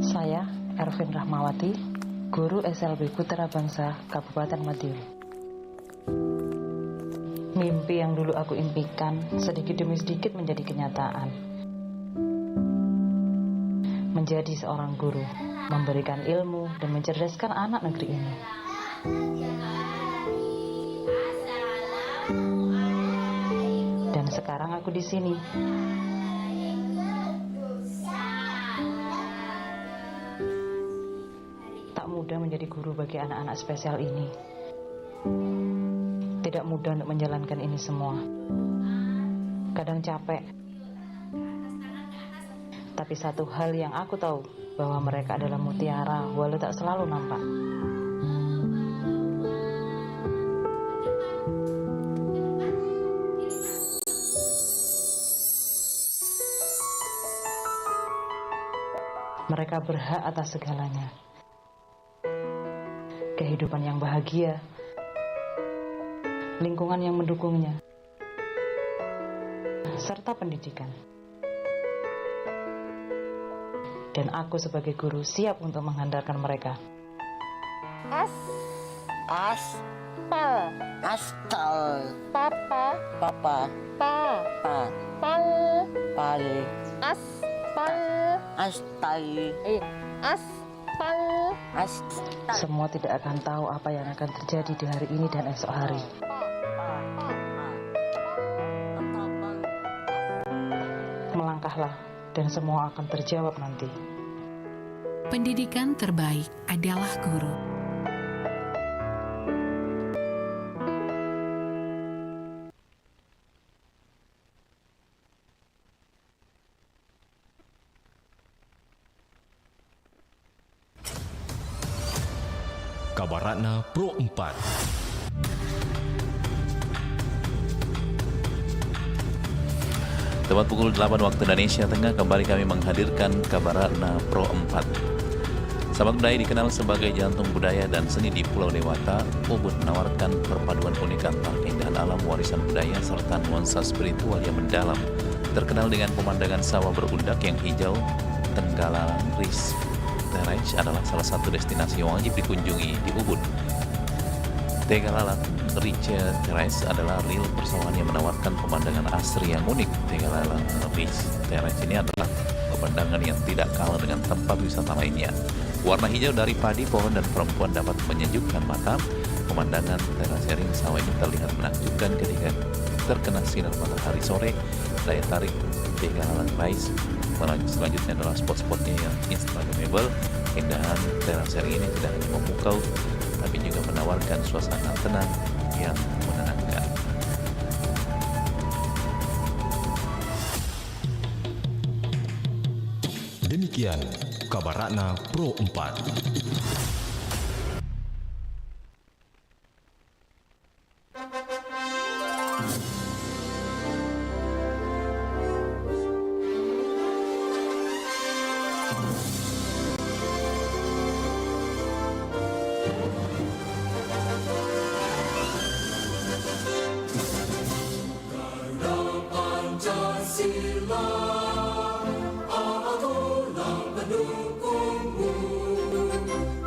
Saya, Ervin Rahmawati, guru S L B Putra Bangsa Kabupaten Madiun. Mimpi yang dulu aku impikan sedikit demi sedikit menjadi kenyataan. Menjadi seorang guru, memberikan ilmu, dan mencerdaskan anak negeri ini. Dan sekarang aku di sini. Tak mudah menjadi guru bagi anak-anak spesial ini. Tidak mudah untuk menjalankan ini semua. Kadang capek. Tapi satu hal yang aku tahu, bahwa mereka adalah mutiara, walau tak selalu nampak. Mereka berhak atas segalanya. Kehidupan yang bahagia, lingkungan yang mendukungnya, serta pendidikan. Dan aku sebagai guru siap untuk menghandarkan mereka. As. As. Pal. Astal. Papa. Papa. Pa. Pa. Pal. Pal. As. Pal. Astal. Eh. As. Pal. As. Semua tidak akan tahu apa yang akan terjadi di hari ini dan esok hari. Melangkahlah, dan semua akan terjawab nanti. Pendidikan terbaik adalah guru. Kabara'na Pro empat. Tepat pukul delapan waktu Indonesia Tengah, kembali kami menghadirkan Kabara'na Pro empat. Sahabat budaya dikenal sebagai jantung budaya dan seni di Pulau Dewata, Ubud menawarkan perpaduan unik antara keindahan alam, warisan budaya, serta nuansa spiritual yang mendalam. Terkenal dengan pemandangan sawah berundak yang hijau, Tenggalalang Ridge Terrace adalah salah satu destinasi yang wajib dikunjungi di Ubud. Tegalalang Ridge Terrace adalah ril persawahan yang menawarkan pemandangan asri yang unik. Tegalalang Ridge Terrace ini adalah pemandangan yang tidak kalah dengan tempat wisata lainnya. Warna hijau dari padi, pohon, dan perempuan dapat menyejukkan mata. Pemandangan teras ring sawah ini terlihat menakjubkan ketika terkena sinar matahari sore. Daya tarik Vega Alang Rais. Selanjutnya adalah spot-spotnya yang Instagramable. Keindahan teras ring ini tidak hanya memukau, tapi juga menawarkan suasana tenang yang menenangkan. Demikian kabarana Pro empat. Garuda Pancasila, agung pendukungmu,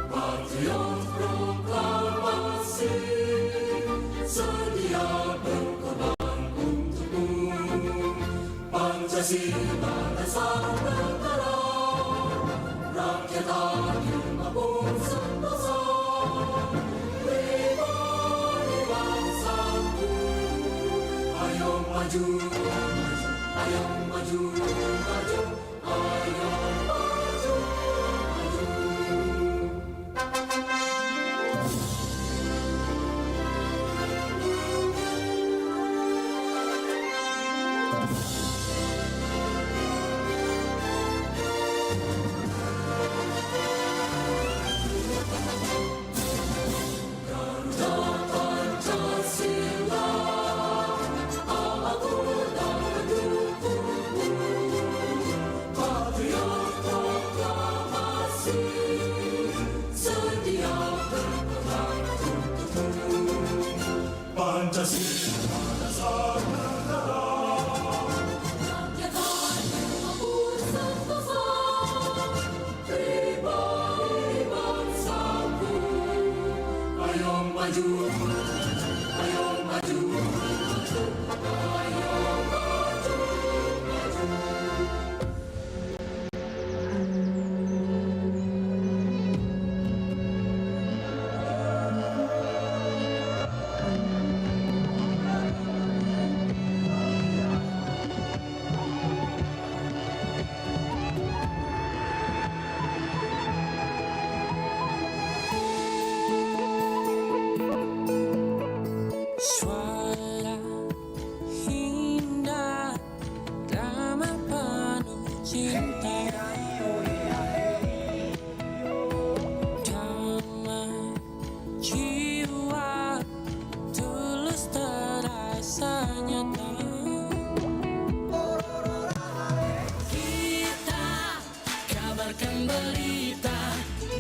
patriot proklamasi, sedia berkorban untukmu. Pancasila dasar negara, rakyat adil makmur sentosa, pribadi bangsaku. Ayo maju, ayo maju, maju, ayo maju, maju. Pancasila dasar negara. Pribadi bangsaku. Ayo maju, ayo maju, ayo maju, maju. Suara indah, drama penuh cinta. Damai jiwa, tulus terasa nyata. Kita kabarkan berita,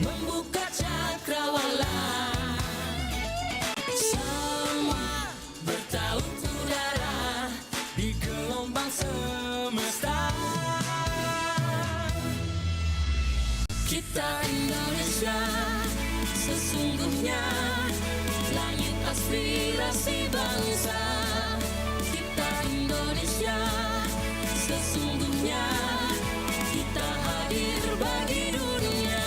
membuka cakrawala. Semua bertaut udara di gelombang semesta. Kita Indonesia sesungguhnya, langit aspirasi bangsa. Kita Indonesia sesungguhnya, kita hadir bagi dunia.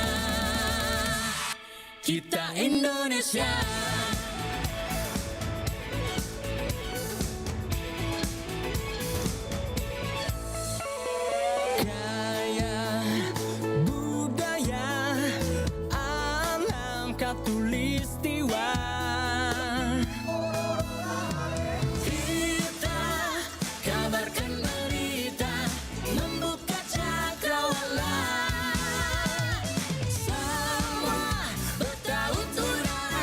Kita Indonesia. Gaya, budaya, alam khatulistiwa. Kita kabarkan berita, membuka cakrawala. Semua bertaut udara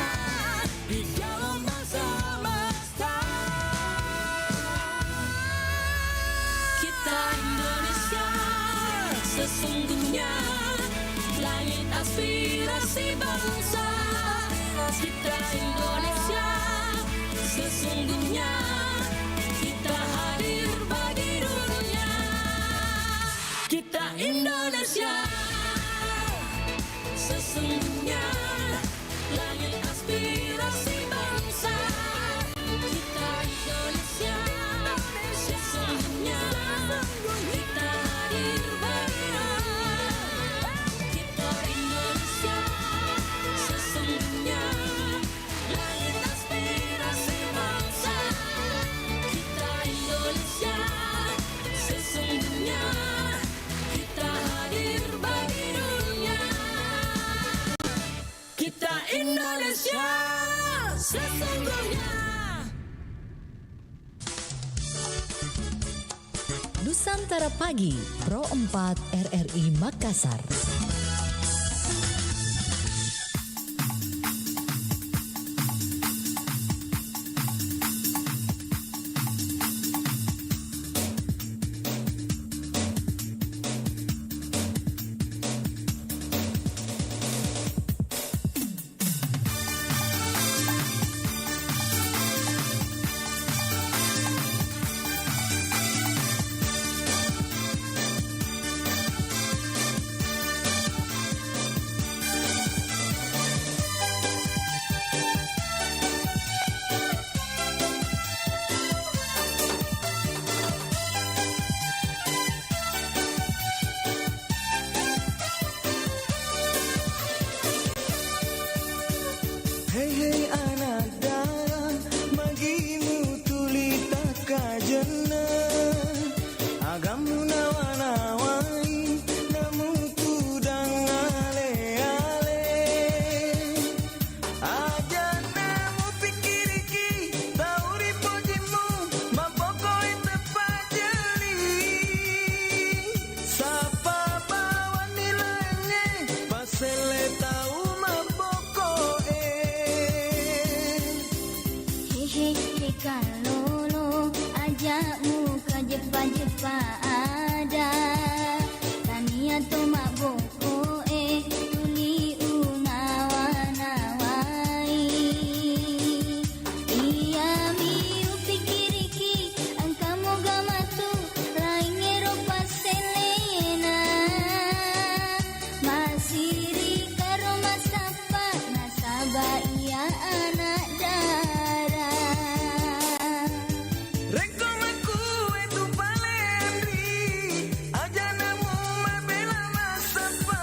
di gelombang semesta. Kita Indonesia sesungguhnya, langit aspirasi bangsa. Kita Indonesia sesungguhnya, kita hadir bagi dunia. Kita Indonesia sesungguhnya, langit aspirasi bangsa. Kita Indonesia sesungguhnya, kita hadir bagi dunia. Kita Indonesia. Nusantara Pagi, Pro empat R R I Makassar. Hei, hei, anadda, magimu tuli takkajenna. Agamu nawa-nawai, namu tudang ale-ale. Aja' namu pikkiriki, tau ri pojimmu, mabbokoe teppa jeli. Sappa bawang nilaingnge, paselle tau mabbokoe. Hehe, he kallolo, aja' muka jeppa-jeppa ada. Tania to mabbokoe, tuli unawa-nawai. Iyami upikkiriki, engka muga matu laingngero passellena. Masiri karo massappa, nasaba iya ana' dara. Rekko makkue tu palenri, aja' namu mabela massappa.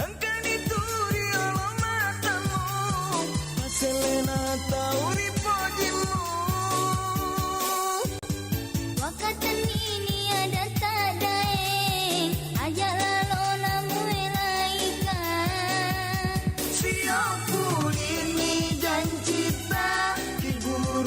Engkani tu riolo matamu, pasellena tau ri pojimmu. Wakkatenni ni ada tadaeng, aja' lalona muelaika. Sio pulini jancita, kiburu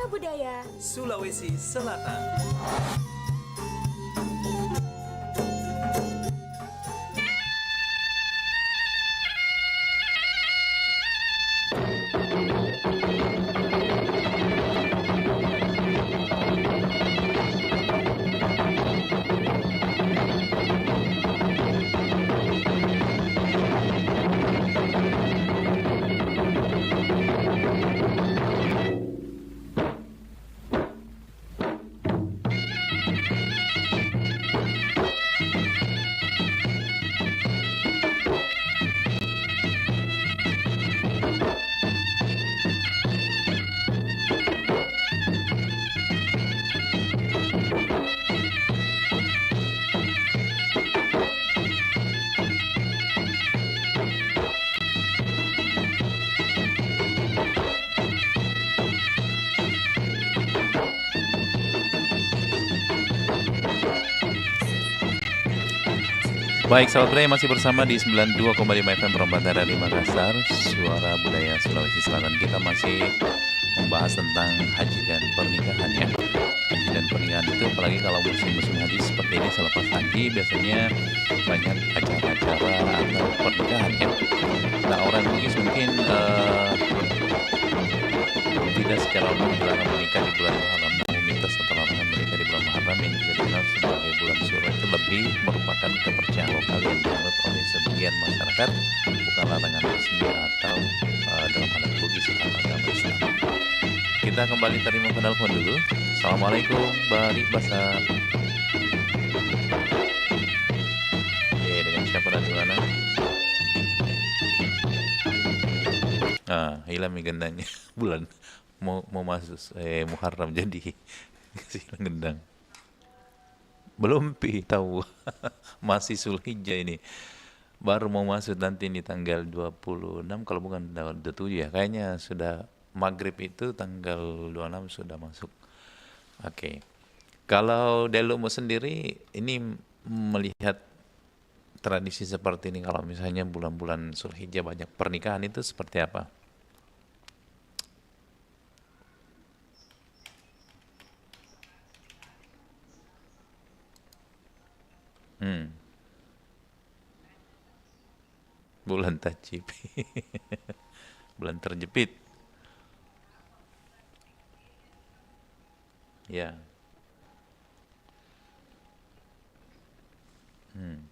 Budaya Sulawesi Selatan. Baik, sahabat budaya, masih bersama di sembilan dua koma lima F M Perempatan dari Makassar, Suara Budaya Sulawesi Selatan. Kita masih membahas tentang haji dan pernikahan, ya. Haji dan pernikahan itu, apalagi kalau musim-musim haji seperti ini, selepas haji biasanya banyak acara-acara atau pernikahan, ya. Nah, orang Bugis mungkin, eh, tidak secara umum dilarang menikah di bulan Muharram, namun mitos atau larangan menikah di bulan Muharram yang bisa dikenal sebagai bulan Syuro itu lebih merupakan kepercayaan lokal yang dianut oleh sebagian masyarakat, bukan larangan resmi atau, eh, dalam adat Bugis atau agama Islam. Kita kembali terima penelpon dulu. Assalamualaikum, Bari Basa. Oke, dengan siapa dan di mana? Ah, hilang mi gendangnya. Bulan mau, mau masuk, eh, Muharram jadi hilang gendang. Belum pi tahu. Masih Zulhijjah ini. Baru mau masuk nanti di tanggal dua puluh enam, kalau bukan dua puluh tujuh ya. Kayaknya sudah maghrib itu tanggal dua puluh enam sudah masuk. Oke. Kalau Delumu sendiri ini melihat tradisi seperti ini, kalau misalnya bulan-bulan Zulhijjah banyak pernikahan, itu seperti apa? Hmm. Bulan tajjip. Bulan terjepit. Ya. Hmm.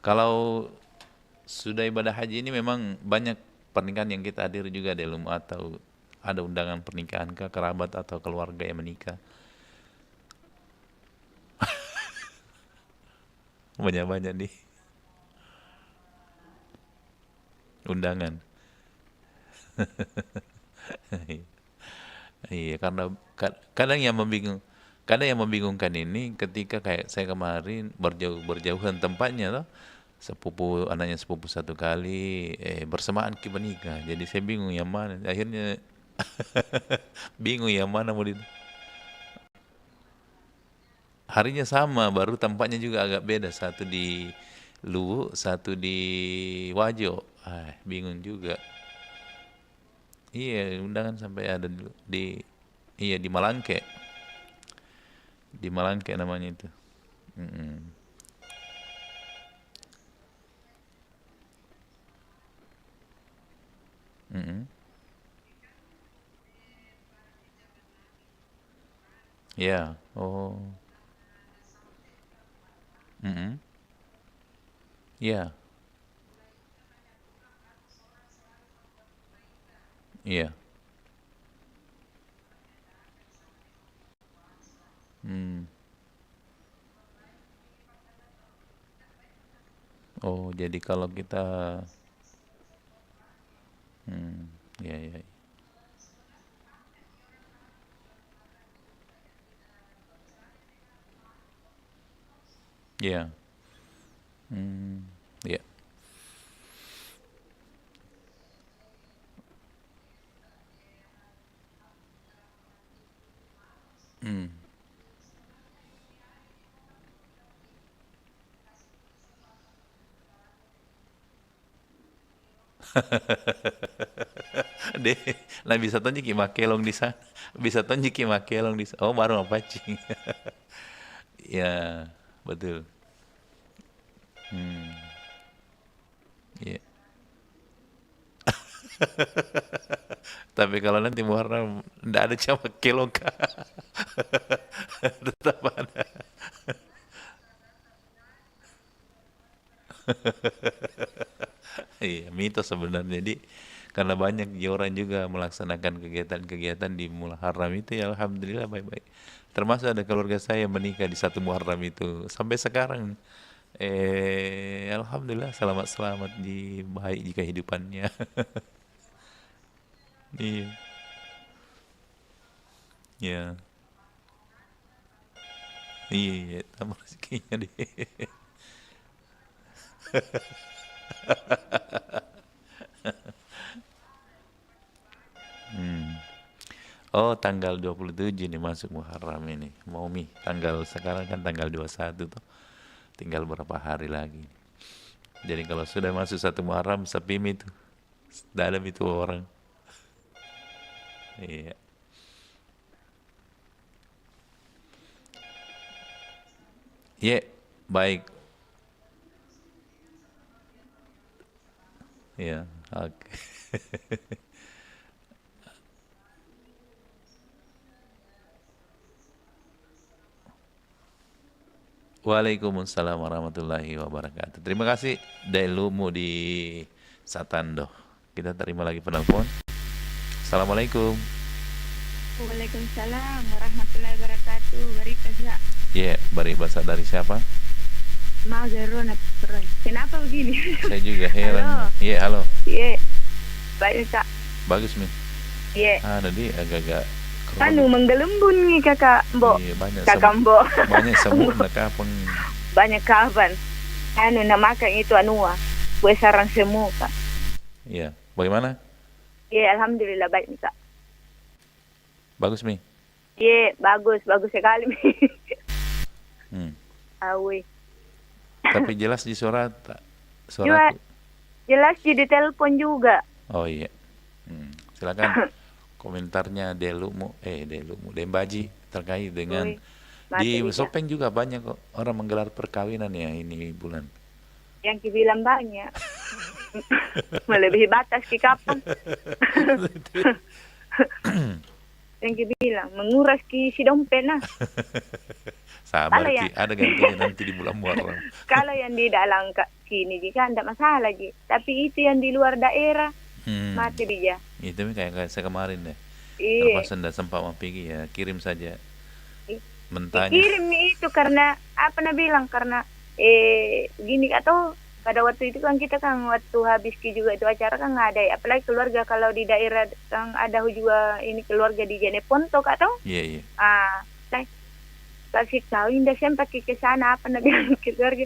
Kalau sudah ibadah haji ini memang banyak pernikahan yang kita hadiri juga, Delum, atau ada undangan pernikahan kah, kerabat atau keluarga yang menikah? Banyak-banyak nih undangan. Iya, karena ka-, kadang yang membingung-, kadang yang membingungkan ini ketika kayak saya kemarin berjauh-, berjauhan tempatnya toh, sepupu, anaknya sepupu satu kali, eh, bersamaan ki menikah. Jadi saya bingung yang mana. Akhirnya bingung yang mana mau di-, harinya sama, baru tempatnya juga agak beda, satu di Luwu, satu di Wajo. Ah, bingung juga. Iya, undangan sampai ada di, di, iya, di Malangke. Di Malangke namanya itu. Mm-mm. Mm-mm. Iya. Oh. Mm-mm. Iya. Iya. Hmm. Oh, jadi kalau kita, hmm, ya, ya. Iya. Hmm, iya. Hmm. Deh, nah, bisa tonjiki makkelong di sana. Bisa tonjiki makkelong di sa-, oh, baru mapaccing. Ya, betul. Hmm. Iya. Tapi kalau nanti Muharram, ndak ada cama kelong, Kak. Tetap ada. Iya, mitos sebenarnya. Jadi, karena banyak ji orang juga melaksanakan kegiatan-kegiatan di Muharram itu, ya, alhamdulillah, baik-baik. Termasuk ada keluarga saya yang menikah di satu Muharram itu. Sampai sekarang, eh, alhamdulillah, selamat-selamat ji, baik ji kehidupannya. Iya. Iya. Iya, iya, tambah rezekinya deh. Hmm. Oh, tanggal dua puluh tujuh nih masuk Muharram ini. Mau mi, tanggal, sekarang kan tanggal dua puluh satu tuh. Tinggal berapa hari lagi. Jadi kalau sudah masuk satu Muharram, sepi mi tuh. Dalam itu orang. Iya. Ye, baik. Ya, oke. Waalaikumsalam warahmatullahi wabarakatuh. Terima kasih, Dailumu di Satando. Kita terima lagi penelpon. Assalamualaikum. Waalaikumsalam warahmatullahi wabarakatuh. Barita, Kak. Iya, barita. Dari siapa? Maga, Rona, Rona. Kenapa begini? Saya juga heran. Halo. Iya, halo. Iya. Baik, Kak. Bagus, Mi. Iya. Ah, tadi agak-agak krono. Anu, menggelembung nih, Kakak Mbok. Iya, banyak Kakak sem-, Mbok. Banyak semut nak kapang. Banyak kapan. Anu, nak makan itu anua. Kue sarang semua, Kak. Iya. Bagaimana? Iya, alhamdulillah baik nih, Kak. Bagus, Mi? Iya, bagus, bagus sekali, Mi. Hmm. Awe. Tapi jelas di suara ta-, suaraku? Juga jelas di, di telepon juga. Oh, iya. Hmm. Silakan komentarnya Delumu, eh, Delumu, Dembaji terkait dengan Ui, mati di bisa. Sopeng juga banyak kok orang menggelar perkawinan ya ini bulan. Yang kibilang banyak. Melebihi batas ki kapang. Yang kibilang, menguras ki si dompet nah. Sabar ki, ada gantinya nanti di bulan Muharram. Kalau yang di dalam ka-, sini ji kan ndak masalah ji. Tapi itu yang di luar daerah, hmm, mati dia. Itu mi kayak, kayak saya kemarin deh. Iya. Terpaksa ndak sempat mau pergi ya, kirim saja. Mentanya. Dikirim mi itu karena, apa na bilang, karena, eh, gini, Kak, toh, pada waktu itu kan kita kan waktu habis ki juga itu acara kan ada, apalagi keluarga kalau di daerah kan ada juga ini keluarga di Jeneponto, Kak, toh. Iya, iya. Ah, kasih tahu, indah sempat ki ke sana, apa na bilang keluarga.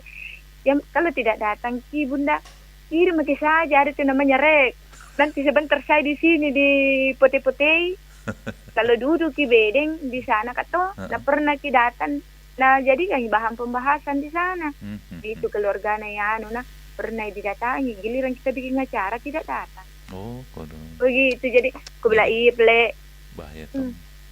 Ya, kalau tidak datang ki, Bunda, kirim ki saja, ada itu namanya rek. Nanti sebentar saya di sini di pote-potei. Kalau duduk ki bedeng di sana, Kak, toh, heeh, na pernah ki datang, na jadi kan bahan pembahasan di sana. Hmm, hmm, itu hmm, keluargana ya anu, nah, pernah didatangi, giliran kita bikin acara tidak datang. Oh, kodong. Begitu, jadi aku bilang, iya. Jadi, iya, Ple. Bahaya, hmm, toh.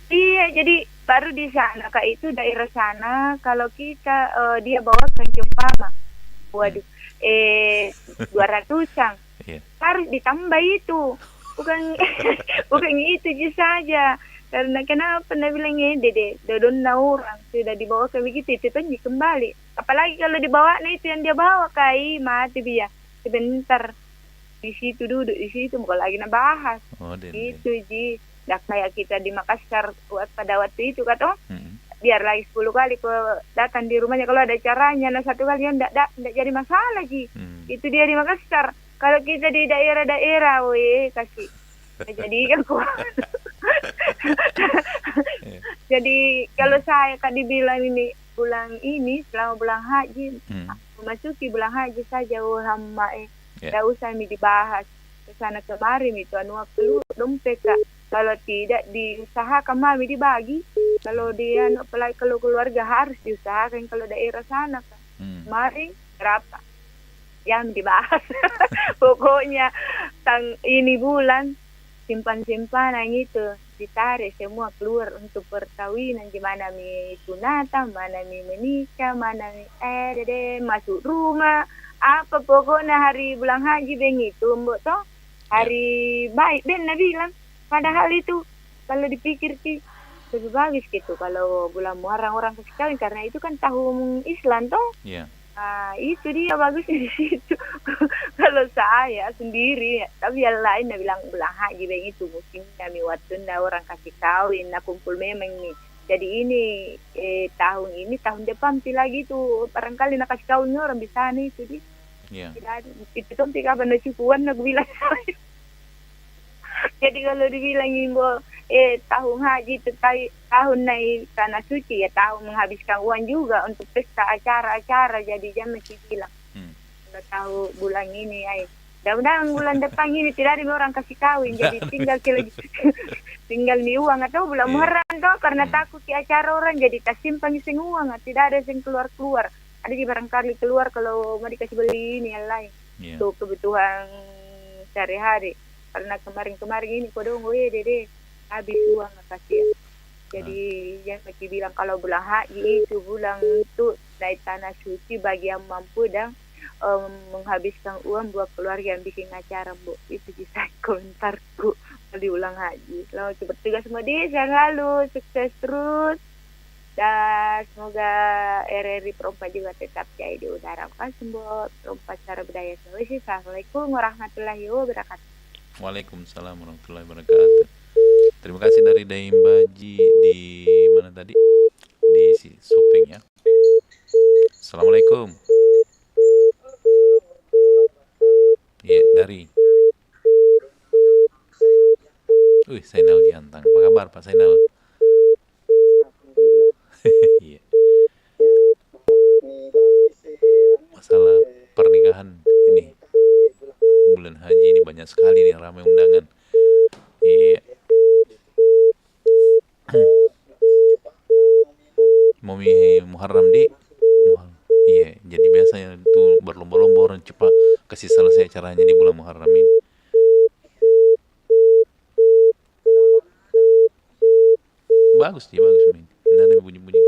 Iya, jadi baru di sana, Kak, itu daerah sana, kalau kita, eh, dia bawakan seumpama, hmm, waduh, eh, dua ratusan. Iya. Harus ditambah itu. Bukan, bukan itu ji saja. Karena kenapa na bilang, eh, dede, dodonna orang sudah dibawa ke begitu, itu tonji kembali. Apalagi kalau dibawa na itu yang dia bawa, kai, mati dia. Sebentar. Di situ duduk, di situ, bukan lagi na bahas. Oh, dede. Itu ji. Nggak kayak kita di Makassar wa-, pada waktu itu, Kak, toh. Mm-mm. Biar lagi sepuluh kali ko datang di rumahnya, kalau ada caranya, nah, satu kali yang ndak, ndak, ndak jadi masalah ji. Hmm. Itu dia di Makassar. Kalau kita di daerah-daerah, weh, kasih. Nah, jadi kan kuat. Iya. Jadi, kalau, hmm, saya, Kak, dibilang ini, bulan ini, selama bulan haji, hmm, memasuki bulan haji saja, oh, hamba, eh. Iya. Ndak usah mi dibahas. Ke sana kemari mi tu anu, kelu dompet, Kak. Kalau tidak diusahakan mami dibagi, kalau di anu, apalagi kalau keluarga harus diusahakan kalau daerah sana, Kak. Hmm. Kemarin berapa? jam dibahas. Pokoknya tang ini bulan, simpang-simpanang itu ditarik semua keluar untuk perkawinan, di mana mi sunatan, mana mi menikah, mana mi, eh, dede, masuk rumah. Apa pokoknya hari bulan haji beng itu, Mbok, toh? Ya. Hari baik, beng nabilang. Padahal itu kalau dipikir ki, lebih bagus gitu kalau bulan Muharram orang kasih kawin, karena itu kan tahun Islam, toh? Iya. Ah, itu dia bagusnya di situ. Kalau saya sendiri, tapi yang lain nabilang bulan haji beng itu musimnya mi, waktunna orang kasih kawin, nakumpul memang mi. Jadi ini, eh, tahun ini, tahun depan pi lagi tu barangkali nakasih kawin orang bisa nih itu dia. Iya. Tidak ada. Itu tuh pi kapan nacukuan, nabilang. Jadi kalau dibilang, Imbo, eh, tahun haji itu tai-, tahun naik tanah suci, ya tahun menghabiskan uang juga untuk pesta acara-acara, jadi jangan masih bilang. Hmm. Kalau tahu bulan ini, ai. Mudah-mudahan bulan depan ini tidak ada orang kasih kawin, jadi tinggal ki lagi, tinggal mi uang atau bulan Iya. Muharram toh, karena Hmm. takut ki acara orang, jadi tasimpan seng uang, tidak ada seng keluar-keluar. Ada ji barangkali keluar kalau mau dikasih beli ini yang lain. Iya. Untuk kebutuhan sehari-hari. Karena kemarin-kemarin ini kodong, oh, iya, dede, habis uang, kasihan. Jadi, Ah. yang mesti bilang, kalau bulan haji itu bulan untuk naik tanah suci bagi yang mampu dan, em, menghabiskan uang buat keluarga yang bikin acara, Bu. Itu sih saya komentarku di bulan haji. Selamat bertugas, Mode. Sehat selalu, sukses terus. Dan semoga R R I Pro empat juga tetap jaya di udara. Makasih, Mbok. Pro empat Suara Budaya Sulawesi. Assalamualaikum warahmatullahi wabarakatuh. Waalaikumsalam warahmatullahi wabarakatuh. Terima kasih dari Daim Baji di mana tadi? Di si-, Sopeng ya. Assalamualaikum. Iya, dari. Wih, Zainal Diantang. Apa kabar, Pak Zainal? Iya. Masalah pernikahan ini. Bulan haji ini banyak sekali nih ramai undangan. Iya. Mau mi Muharram, di? Muharram. Iya, jadi biasanya tuh berlomba-lomba orang cepat kasih selesai acaranya di bulan Muharram ini. Bagus sih, bagus, men. Nggak ada bunyi-bunyi.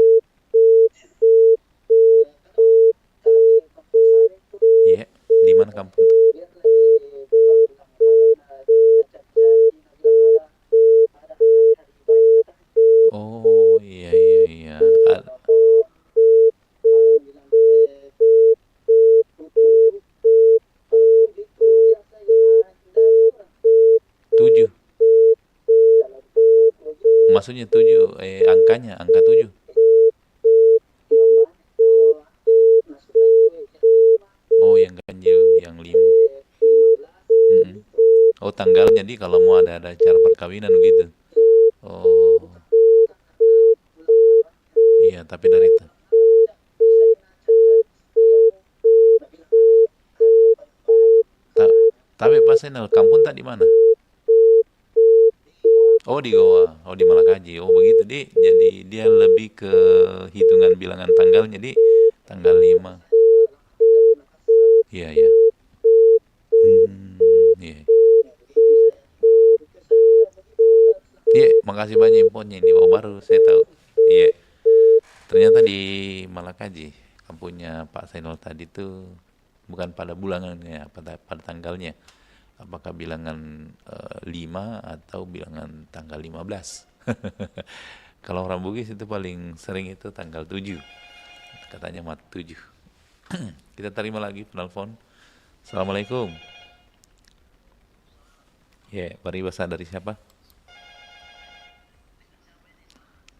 Iya, di mana kampung? Oh, iya, iya, iya. A-, tujuh. Maksudnya tujuh, eh, angkanya, angka tujuh. Oh, yang ganjil, yang lima. Mm-mm. Oh, tanggalnya, di, kalau mau ada, ada acara perkawinan gitu. Oh. Iya, tapi dari ta-, ta-, tapi Pak Zainal, kampung tak di mana? Oh, di Gowa. Oh, di Malakaji. Oh, begitu, di. Jadi dia lebih ke hitungan bilangan tanggalnya, di, tanggal lima. Iya, iya. Hmm, iya. Iya, makasih banyak infonya ini. Oh, baru saya tahu. Iya. Ternyata di Malakaji, kampungnya Pak Zainal tadi tuh bukan pada bulannya, pada, pada tanggalnya. Apakah bilangan, eh, lima atau bilangan tanggal lima belas? Kalau orang Bugis itu paling sering itu tanggal tujuh. Katanya mat tujuh. Kita terima lagi penelpon. Assalamualaikum. Ya, bari bahasa dari siapa?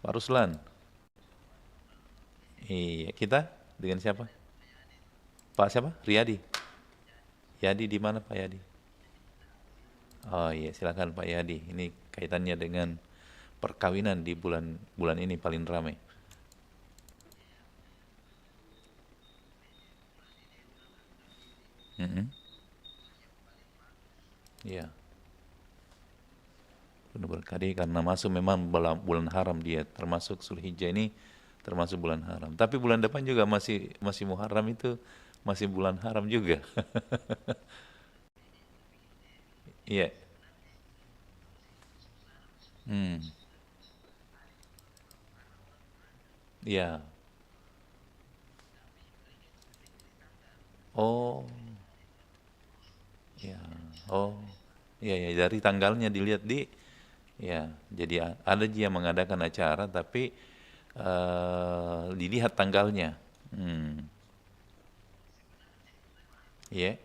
Pak Ruslan. Iya, kita dengan siapa? Pak siapa? Riyadi. Yadi di mana, Pak Yadi? Oh iya, silakan Pak Yadi. Ini kaitannya dengan perkawinan di bulan, bulan ini paling ramai. Mm-mm. Iya. Penuh berkah, di, karena masuk memang bala-, bulan haram dia, termasuk Zulhijjah ini termasuk bulan haram. Tapi bulan depan juga masih, masih Muharram itu Masih bulan haram juga. Iya. Hmm. Iya. Oh. Iya. Oh. Iya, iya, dari tanggalnya dilihat di, ya, jadi a-, ada ji yang mengadakan acara, tapi, eh, dilihat tanggalnya. Hmm. Iya.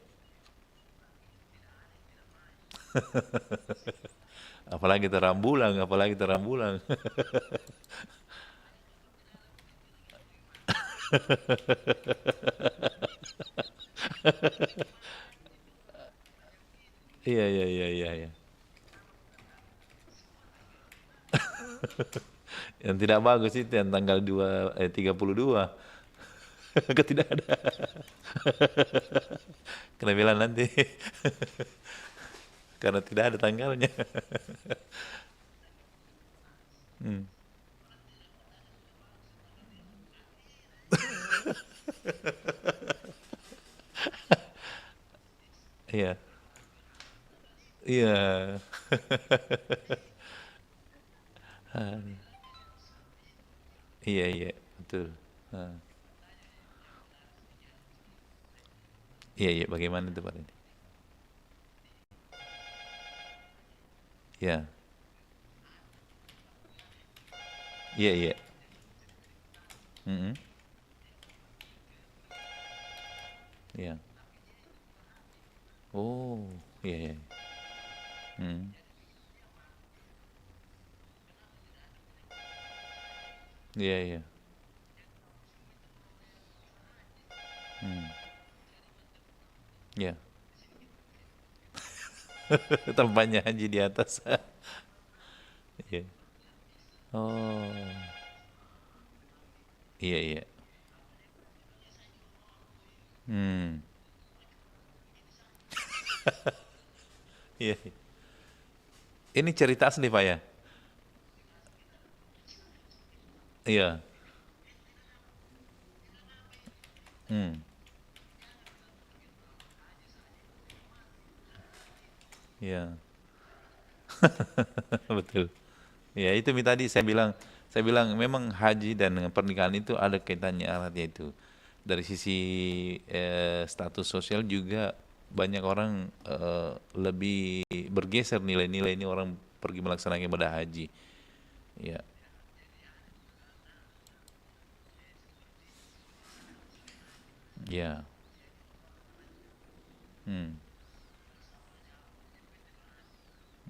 Apalagi terang bulan, apalagi terang bulan. Iya, iya, iya, iya, iya. Yang tidak bagus itu yang tanggal dua, eh, tiga puluh dua. Kan tidak ada. Kena bilang nanti. Karena tidak ada tanggalnya. Hmm. Iya. Iya. Ah. Iya, iya, betul. Ah. Iya, iya, bagaimana itu, Pak Randy? Iya. Iya, iya. Mm-mm. Iya. Oh, iya, iya. Hmm. Iya, iya. Hmm. Iya. Tempatnya Haji di atas. Iya. Oh. Iya, iya. Hmm. Iya. Ini cerita asli, Pak, ya? Iya. Hmm. Iya. Betul. Ya, itu mi tadi saya bilang, saya bilang memang haji dan pernikahan itu ada kaitannya erat, yaitu dari sisi, eh, status sosial juga banyak orang, eh, lebih bergeser nilai-nilai ini orang pergi melaksanakan ibadah haji. Ya. Ya. Hmm.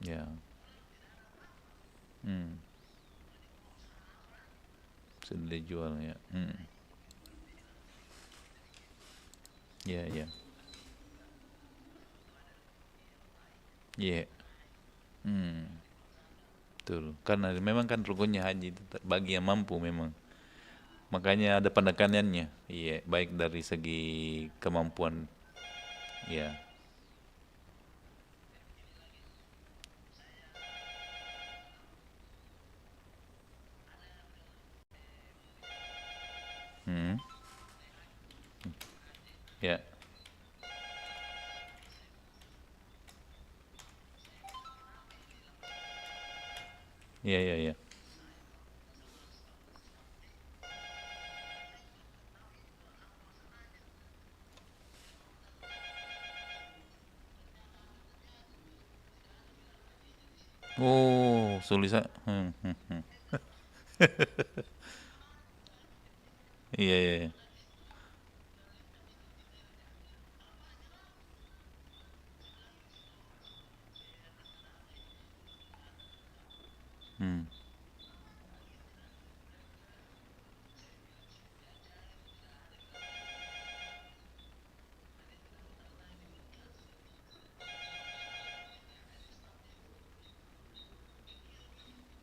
Ya. Hmm. Sudah dijual, ya. Hmm. Ya, ya. Iya. Hmm. Betul. Karena memang kan rukunnya haji itu te-, bagi yang mampu memang. Makanya ada penekanannya. Iya, baik dari segi kemampuan. Iya. Hmm. Ya. Iya, iya, iya. Oh, sulit, sa-, hmm, hmm, hmm. Iya, iya, iya. Hmm.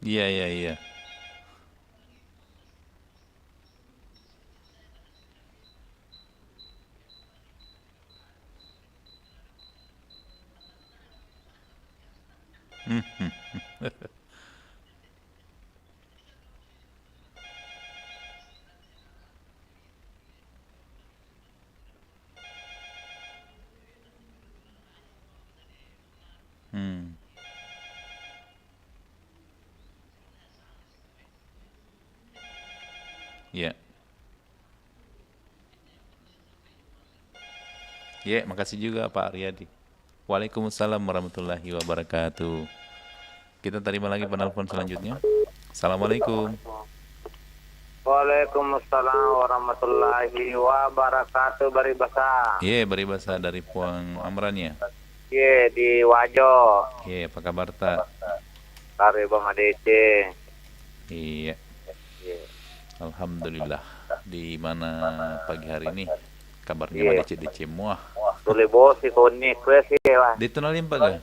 Iya, iya, iya. Iya. Iya, makasih juga Pak Riyadi. Waalaikumsalam warahmatullahi wabarakatuh. Kita terima lagi penelpon selanjutnya. Assalamualaikum. Waalaikumsalam warahmatullahi wabarakatuh, Baribasa. Iya, Baribasa dari Puang Amran ya? Iya, di Wajo. Iya, apa kabar ta? Kare Bang Adece. Iya. Iya. Alhamdulillah. Di mana pagi hari ini? Kabarnya Iya. madeceng-deceng mua. Tuli bosi koni kue sih, wah. De'to nalempa ga?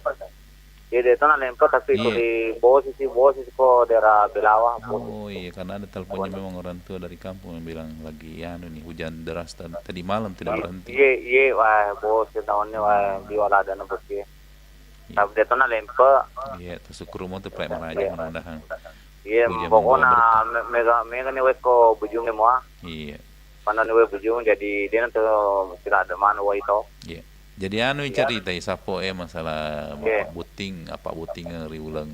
Iya, de'to nalempa, tapi Iya. tuli bosi sih, bosi ko daerah Belawa, bosi. Oh iya, karena ada teleponnya memang orang tua dari kampung yang bilang lagi anu nih, hujan deras tadi, tadi malam tidak berhenti. Iya, iya, wah, bosi tahunnya, wah, di wala ada nembus ya. Iya. Tapi de'to nalempa. Iya, tersyukur mau tuh Pak Maraja, Iya. mudah-mudahan Iya, hujan membawa pokoknya berkah. me-, mega, mega nih wes ko bujung semua. Iya. Mana nih wes bujung, jadi dia nanti tidak ada mana wah itu. Iya. Jadi anu Iya. cerita, eh, sapo, eh, masalah Iya. Bapak Buting, apa Buting, eh, ri uleng,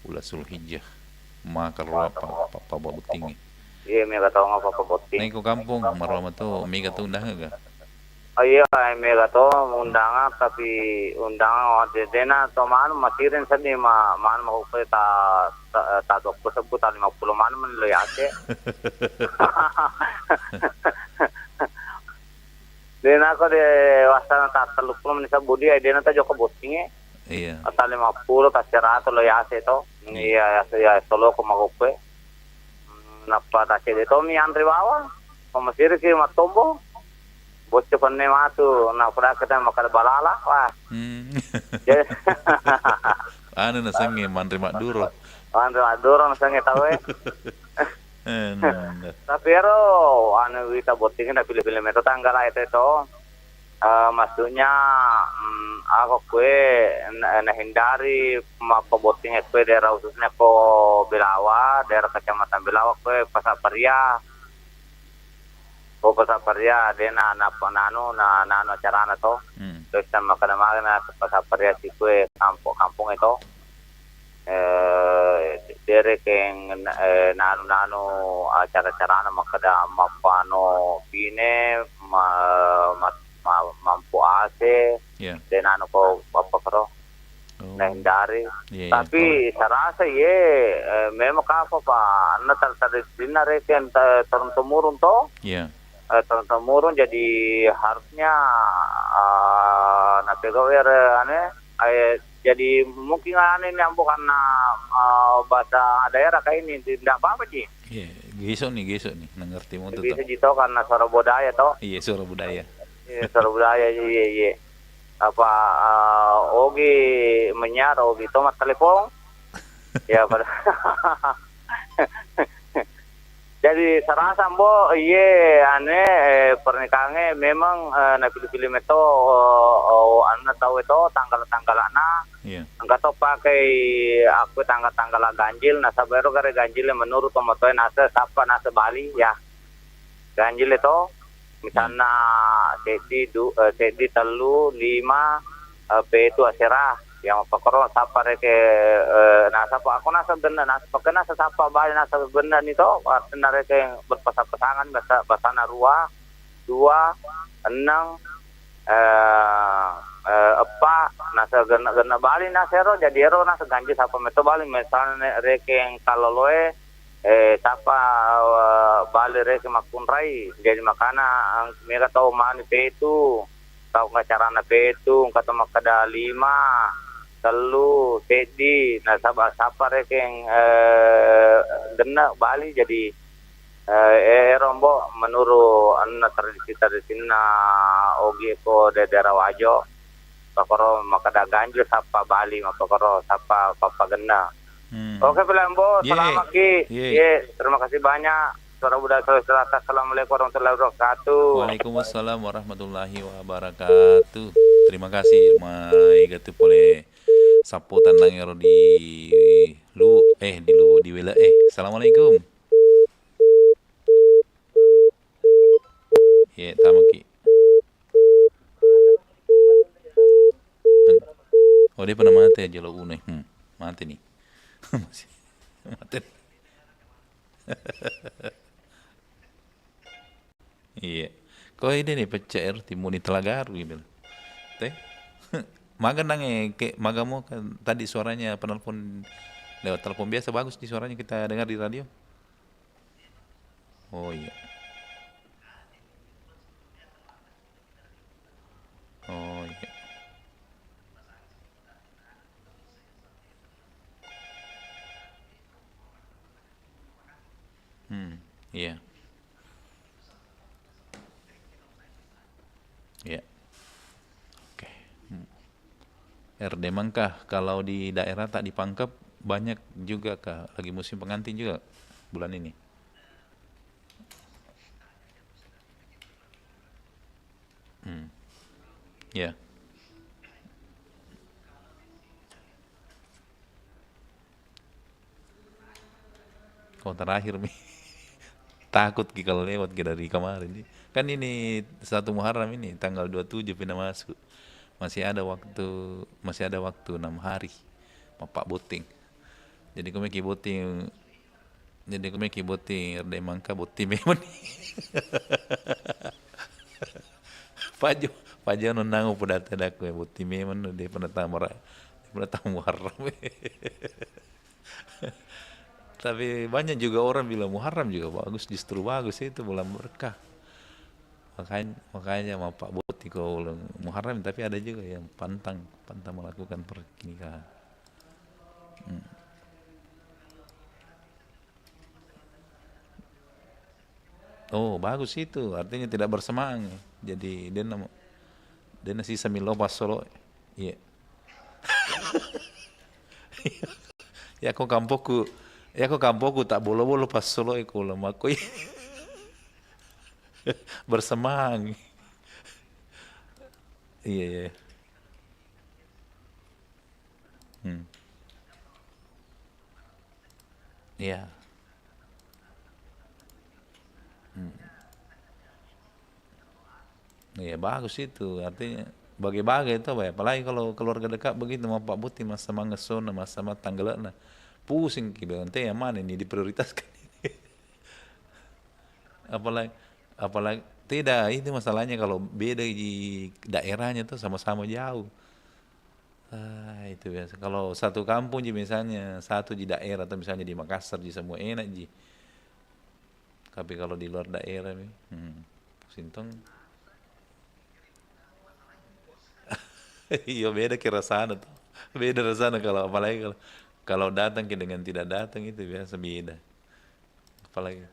uleng Sulhijjah. Maka ro apa, apa, apa Bapak Buting. Iya, mega tahu apa, apa Buting. Nah, iko kampung, maroma tu, mega tu undangan ga? Oh iya, mega to undangan, tapi undangan de-, de'na to manu masiring seddi ma-, manu mau ke ta-, ta-, ta dua puluh sebbu, ta lima puluh manu men lo yase. De'na ko de wasana ta tellu puluh meni sebbu dia, de'na ta joko bottinge. Iya. Ta lima puluh, ta seratus lo yase to. Iya. Iya, ya, ya, solo ko mau ke. Hmm, nappa tacede tomi anre bawang, mamasiriki mattombo. Bocco penne matu, na fudakka tama makkeda balala, wah. Hmm. Jadi Anu nasengnge manre madduro. Manre madduro nasengnge tauwe. Eh, nanda. Tapi ero anu wita bottingna pile-pile meto tanggala itu to. Eh, maksudnya, mm, ako kue na-, nahindari mappabotting kue daerah khususnya ko Belawa, daerah Kecamatan Belawa kue Pasar Paria. Ko Pasar Paria, de na, na, nanu, na, nanu acarana to. Hmm. Terus sama kada magana Pasar Paria si kue kampung-kampung itu. Eh, derekeng, eh, nanu-nanu acara-carana makkeda mappano bine, ma-, ma-, ma-, mampu ase, Iya. de nanu ko apa kero, Oh. nahindari. Iya, iya, Tapi paham. Sarasa ye, eh, memang apa, Pak? Anna tar-, tradisinna rekeng ta-, turun-temurun to. Iya. Eh, turun-temurun, jadi harusnya, eh, napegawai ere, ane, eh, jadi mungkin ane ini ambo karena, eh, bahasa daerah kayak ini, tidak apa-apa ji. Iya, gesok nih, gesok nih, nang ngerti mau tuh. Bisa ji to karena suara budaya to. Iya, suara budaya. Iya, suara budaya, iya, iya. Apa, eh, ogi menyiar, ogi to mat telepon. Ya, pada Jadi, sarasa, Mbo, iye, ane, eh, pernikahangnge memang, eh, napili-pili metto, oh, oh, anunna tauwe to, tanggala-tanggalana. Iya. Engka to pakai aku tanggal-tanggala ganjil, nasaba ero gare ganjil menurut tomatoe nase sappa nase Bali, ya. Ganjil to, misalna seddi, du-, eh, seddi, tellu, lima, eh, petu asera. Yang mappakoro sappa reke, eh, nasaba, aku nasa genne, nasa pake nasa sappa bale nasa genne ni to, artinna reke berpasang-pasangan, basa-, basana rua, dua, enneng, eh, eh, eppa, nasa genne-genne bali nasa ero, jadi ero nasa ganjil sappa metto bali, misalna reke engka loloe, eh, sappa, eh, bale reke makkunrai, jadi makana, eh, mega tau mani petu, tau engka carana petu, engka to makkeda lima, tellu, seddi, nasaba sappa rekeng, eh, genne bali, jadi, eh, ero, Mbo, menuru anunna tradisi-tradisinna ogi ko de-, daerah Wajo, pakoro makkeda ganjil sappa bali, mappakoro sappa pappagenna. Hmm. Oke, pale, Mbo, Ye. Selamat ki. Ye. Ye, terima kasih banyak. Suara Budaya Sulawesi Selatan. Assalamualaikum warahmatullahi wabarakatuh. Waalaikumsalam warahmatullahi wabarakatuh. Terima kasih, maega tu pole sappo tennang ero di Luwu, eh, di Luwu, di Wele, eh. Assalamualaikum. Ye, tamaki. Oh, dia pernah mati aja lo une. Hmm, mati nih. Masih mati. Iya. Ko ide ni pecce R T muni Telagaru, iya bilang. Teh. Maga nange ke, maga mo kan tadi suaranya penelpon lewat telepon biasa, bagus di suaranya kita dengar di radio. Oh iya. Oh iya. Hmm, iya. Iya. Oke. Hmm. R D Mangka, kalau di daerah tak di Pangkep banyak juga kah? Lagi musim pengantin juga bulan ini. Hmm. Ya. Oh, terakhir mi. Takut ki kalau lewat ki dari kemarin. Kan ini satu Muharram ini, tanggal dua tujuh pina masuk. Masih ada waktu, masih ada waktu enam hari. Mappabbotting. Jadi, ko meki botting, jadi ko meki botting R D Mangka, botting memang. Pajo, pajo nonnang upu data daku, botting memang, de pernah tamara, de pernah tamu Muharram. Tapi banyak juga orang bilang Muharram juga bagus, justru bagus itu bulan berkah. Makanya, makanya mappabbotting ko uleng Muharram, tapi ada juga yang pantang, pantang melakukan pernikahan. Hmm. Oh, bagus itu. Artinya tidak bersemangat. Jadi, dia nama, dia sisa milo passolo. Iya. Ya, ko kampokku, ya, ko kampokku tak bolo-bolo passolo, eh, ko lemakku. Bersemangat. Iya, iya. Hmm. Iya. Hmm. Iya, bagus itu. Artinya bage-bage itu, Bay. Apalagi kalau keluarga dekat begitu, mappabbotting, masa mangesona, masa mattanggele'na. Pusing ki, Bay. Ente yang mana ini diprioritaskan? Apalagi, apalagi, tidak, itu masalahnya kalau beda di daerahnya tuh sama-sama jauh. Ah, itu biasa. Kalau satu kampung ji misalnya, satu ji daerah atau misalnya di Makassar ji semua enak ji. Tapi kalau di luar daerah mi, hmm, pusing tong. Iya, beda ki rasana tuh. Beda rasana kalau, apalagi kalau, kalau datang ki dengan tidak datang itu biasa beda. Apalagi.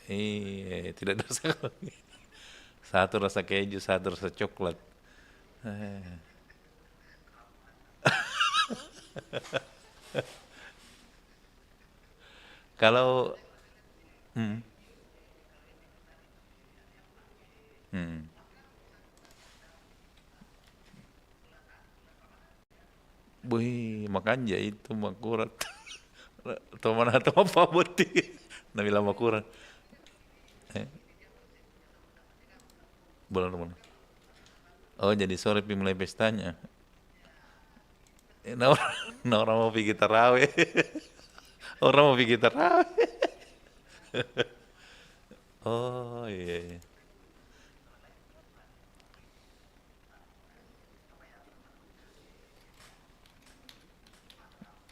Iya, tidak ada rasa kopi. Satu rasa keju, satu rasa coklat. Eh. Kalau, hmm. Hmm. Wih, makanja itu makurang. Tomana to mappabbotting. Nabilang makurang. Eh. Bulan Ramadan. Oh, jadi sore pi mulai pestanya. Eh, na, na orang mau pergi taraweh. Orang mau pergi taraweh. Oh, iya, iya.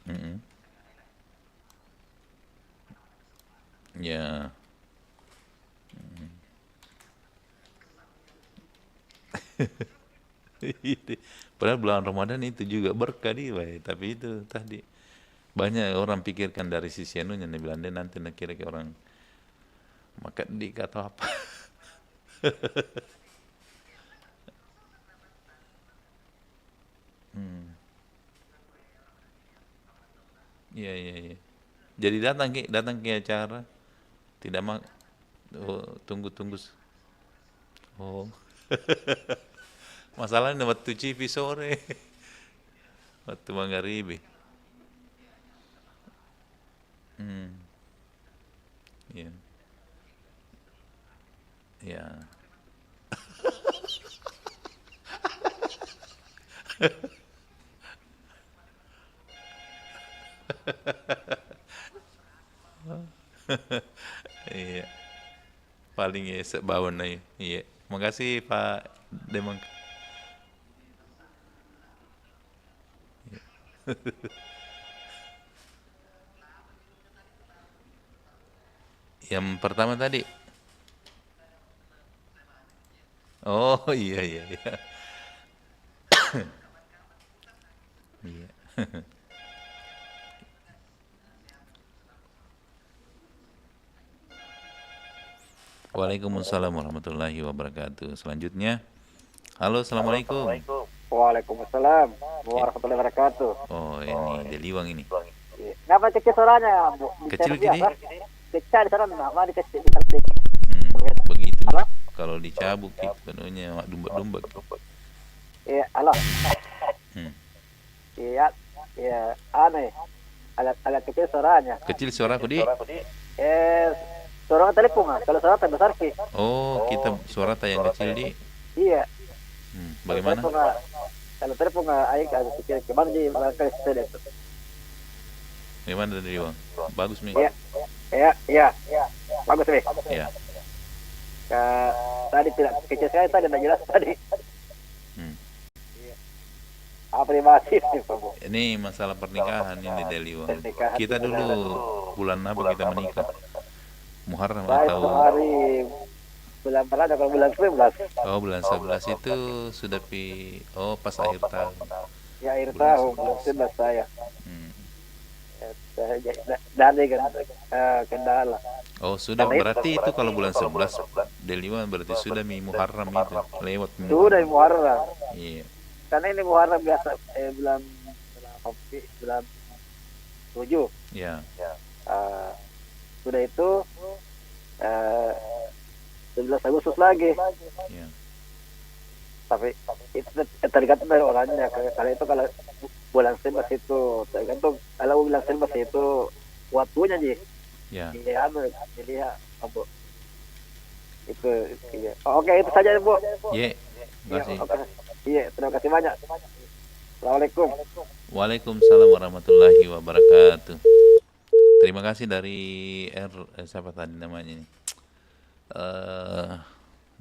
Mm-mm. Ya. Mm. Padahal bulan Ramadan itu juga berkah di, Bay. Tapi itu tadi banyak orang pikirkan dari sisi anunya, nih bilang dia nanti nakira ke orang makan di atau apa. Hmm. Iya, iya, iya. Jadi datang ki, datang ke acara. Tidak ma-, oh, tunggu, tunggu. Oh. Masalahnya waktu cipi sore. Waktu mangaribi. Hmm. Iya. Iya. Iya. Paling ya sebawon aja. Iya. Makasih Pak Demang. Yang pertama tadi. Oh, iya, iya, iya. Iya. Waalaikumsalam warahmatullahi wabarakatuh. Selanjutnya, halo, assalamualaikum. Waalaikumsalam warahmatullahi wabarakatuh. Oh, ini Deliwang ini. Iya. Kenapa kecil suaranya, Bu? Kecil gini? Pecah di sana, nah, mana dikasih, dikasih. Hmm, begitu. Halo? Kalau dicabut gitu, penuhnya mak domba-domba gitu. Iya, halo. Hmm. Iya, iya, aneh. Agak, agak kecil suaranya. Kecil suaraku, Di? Eh, suara telepon, ah. Kalau suara tak besar ki. Oh, kita suara tak yang kecil, Di? Iya. Hmm, bagaimana? Kalau telepon, ah, kalau telepon, ah, ayo, agak kecil. Gimana, Di? Barangkali sudah itu. Gimana tadi, Bang? Bagus, Mi? Iya. Iya, iya. Bagus, Mi. Iya. Ka-, tadi tidak kecil sekali, tadi tidak jelas tadi. Hmm. Apa dibahas ini, Pak Bu? Ini masalah pernikahan ini, Deliwang. Pernikahan. Kita dulu bulan apa kita menikah? Muharram atau hari bulan berapa, kalau bulan sebelas? Oh, bulan sebelas itu sudah pi-, oh, pas akhir tahun. Ya, akhir tahun, bulan sebelas saya. Hmm. Eh, da-, dari kan, eh, kendala. Oh, sudah. Karena itu berarti itu kalau bulan sebelas, Deliwang, berarti sudah mi Muharram itu, lewat mi Sudah Muharram. Muharram. Iya. Karena ini Muharram biasa, eh, bulan, bulan tujuh. Iya. Eh, sudah itu, eh, sebelas Agustus lagi. Iya. Tapi itu ter-, tergantung dari orangnya. Kalau, kalau itu, kalau bulan sebelas itu tergantung, kalau bulan sebelas itu waktunya, Ji. Ya. Iya, anu, jadi ya, apa, itu, iya. Oke, itu saja, Bu. Iya. Terima kasih. Iya, oke. Iya, terima kasih banyak. Assalamualaikum. Waalaikumsalam warahmatullahi wabarakatuh. Terima kasih dari R, eh, siapa tadi namanya ini? Eh,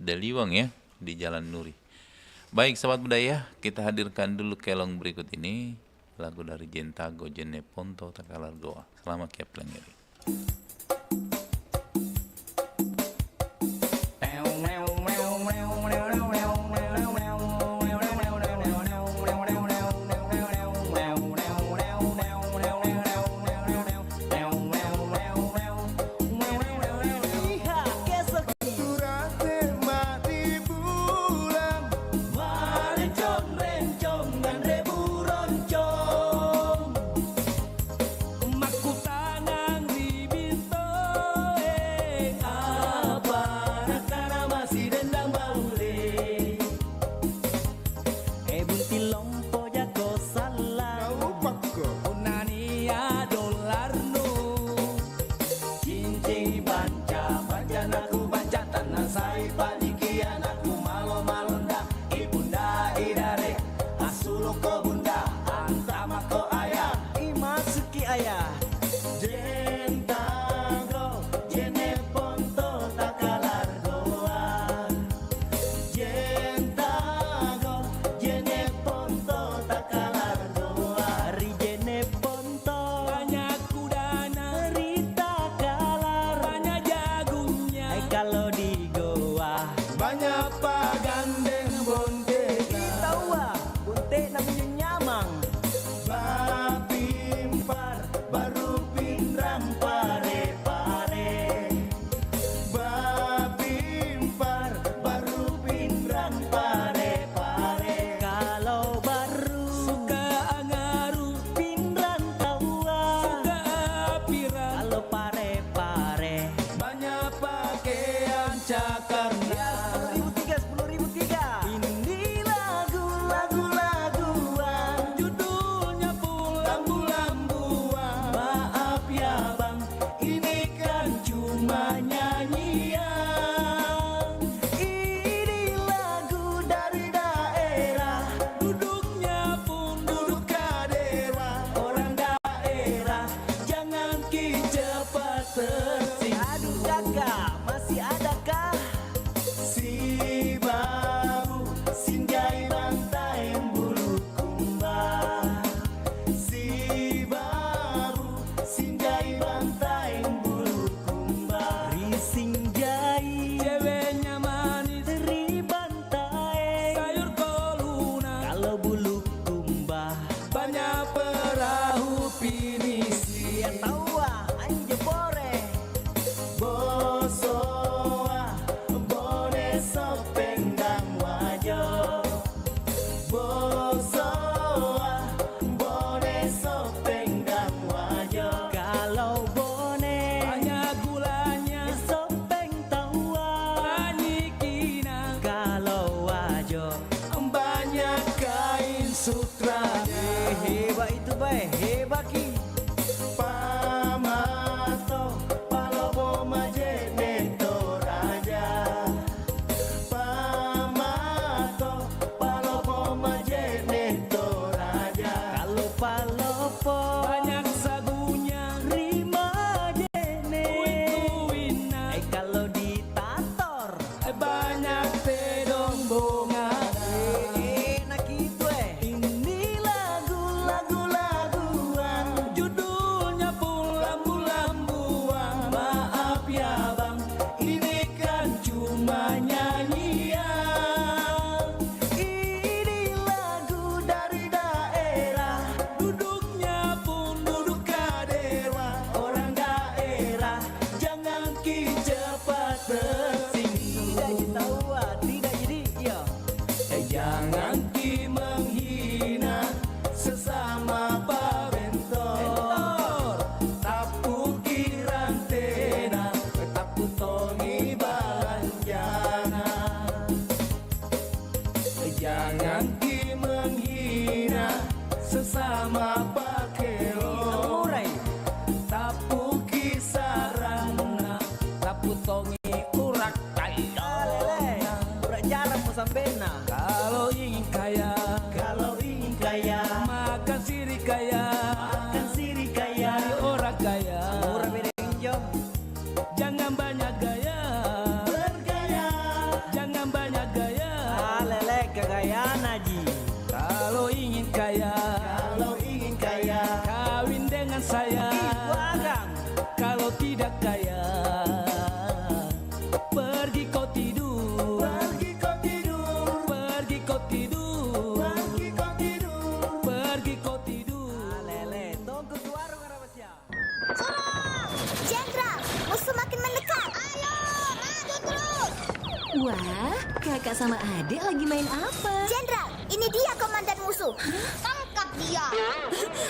Deliwang ya, di Jalan Nuri. Baik, Sobat Budaya, kita hadirkan dulu kelong berikut ini, lagu dari Jentago, Jenne Ponto, Takalar Goa. Selamat ya, pelengeri. Pamato, palopo maje'ne Toraja. Pamato, palopo maje'ne Toraja. Kalo palopo banyak sagunya ri maje'ne. Uwin-uwinna. Eh, kalo ditator banyak tedong bonga. Eh, enak itu, eh. Ini lagu-lagu laguan, judulnya pun lambu-lambuan. Maaf ya bang, ini kan cuma nyanyian. Ini lagu dari daerah, duduknya pun duduk kadera orang daerah. Jangan ki cepat tersinggung. Tidak ditawa, tidak jadi, iya. Eh, jangan ki menghina sesama pabentor. Bentor. Tappu ki rantena, tappu tongi balanjana. Jangan ki menghina sesama pakelo. Tappu ki saranna, tappu tongi urak tallona. Urak jarang musambenna. Kalau ingin kaya, kalau ingin kaya, makan sirih kaya, makan sirih kaya, dari orang kaya. Murah beda injo. Jangan banyak gaya. Bergaya. Jangan banyak gaya. Ah, lele, kegayaan, Aji. Kalau ingin kaya. Kalau ingin kaya. Kawin dengan saya. Ih, wagang. Kalau tidak kaya, pergi kau tidur. Pergi kau tidur. Pergi kau tidur. Pergi kau tidur. Pergi kau tidur. Ah, lele, tunggu di warung, Rabasia. Surong! Jenderal, musuh makin mendekat. Ayo, maju terus. Wah, kakak sama adik lagi main apa? Jenderal, ini dia komandan musuh. Tangkap dia.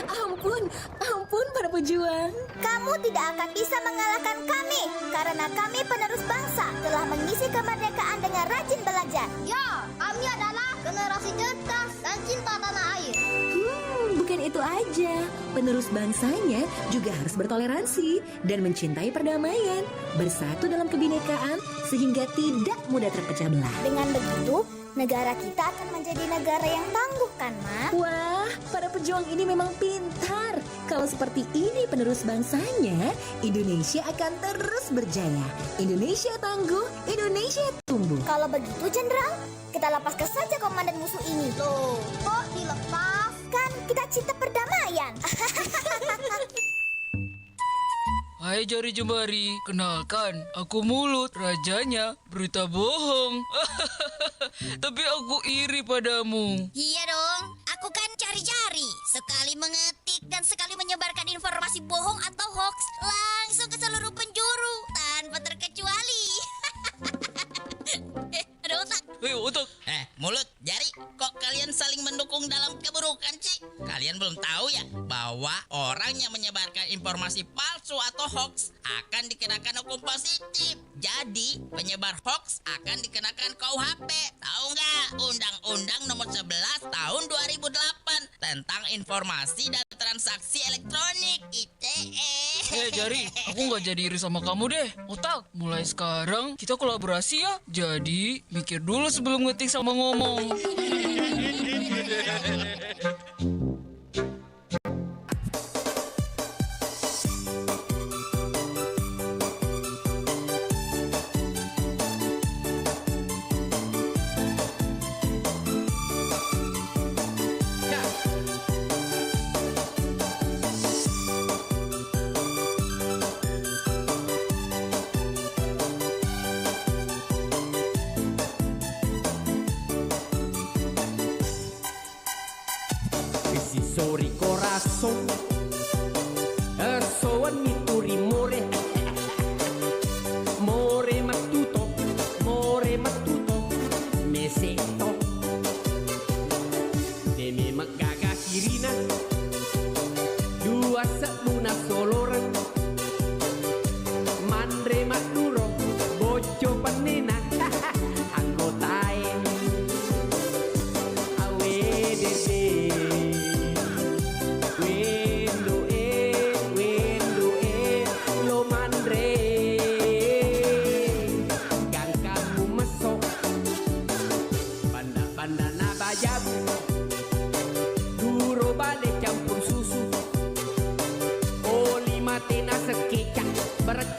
Ampun, ampun para pejuang. Kamu tidak akan bisa mengalahkan kami, karena kami penerus bangsa telah mengisi kemerdekaan dengan rajin belajar. Ya, kami adalah generasi cerdas dan cinta tanah air. Hmm, bukan itu aja. Penerus bangsanya juga harus bertoleransi dan mencintai perdamaian, bersatu dalam kebinekaan sehingga tidak mudah terpecah belah. Dengan begitu, negara kita akan menjadi negara yang tangguh, kan, Ma? Wah, para pejuang ini memang pintar. Kalau seperti ini penerus bangsanya, Indonesia akan terus berjaya. Indonesia tangguh, Indonesia tumbuh. Kalau begitu, Jenderal, kita lepaskan saja komandan musuh ini. Loh, kok dilepas? Kan kita cinta perdamaian. Hai jari jemari, kenalkan, aku Mulut, rajanya berita bohong. Tapi aku iri padamu. Iya dong, aku kan jari-jari. Sekali mengetik dan sekali menyebarkan informasi bohong atau hoax langsung ke seluruh penjuru tanpa terkecuali. Ada otak. Hei, otak. Eh, Mulut, jari, kok kalian saling mendukung dalam keburukan, Ci? Kalian belum tahu ya bahwa orang yang menyebarkan informasi palsu atau hoax akan dikenakan hukum positif. Jadi, penyebar hoax akan dikenakan K U H P. Tahu nggak Undang-Undang Nomor sebelas Tahun dua ribu delapan tentang Informasi dan Transaksi Elektronik, I T E? Eh, Jari, aku nggak jadi iri sama kamu deh. Otak, mulai sekarang kita kolaborasi ya. Jadi, mikir dulu sebelum ngetik sama ngomong. Sisori korasong, esso wenni turi more. More mattuto, more mattuto, mese'to. Deme maggaga sirina, dua sebbuna soloreng. Manre madduro, bocco pennena. Anggotae. Awe dede. We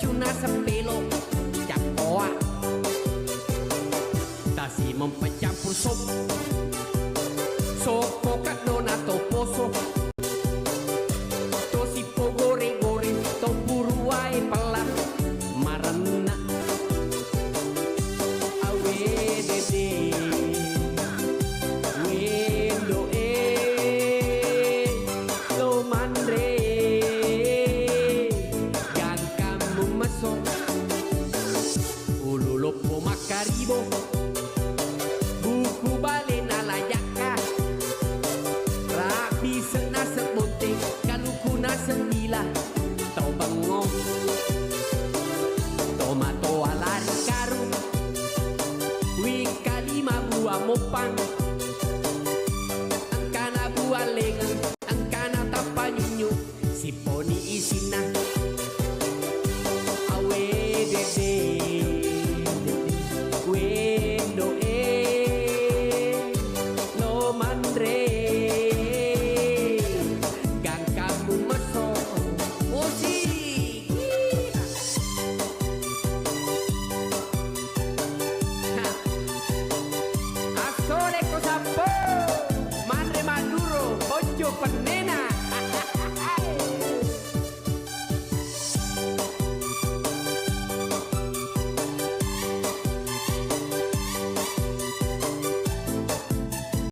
Naseng pelo cakkoa. Tasi mempeccampur sop. Soppo kaddona to poso. To sippo gore-gore, to puru wae pella. Marenna. Awe dede. Wendo e. Lo manre. Gangkammu meso. Ulu loppo makkaribo, buku bale nalajakka, rabbi senna sebonte, kaluku naseng dila, tau bengo, tomatoa lari karung, wikka lima buah moppang, engkana buah lengeng, engkana tappa nyunyu, siponi isinna.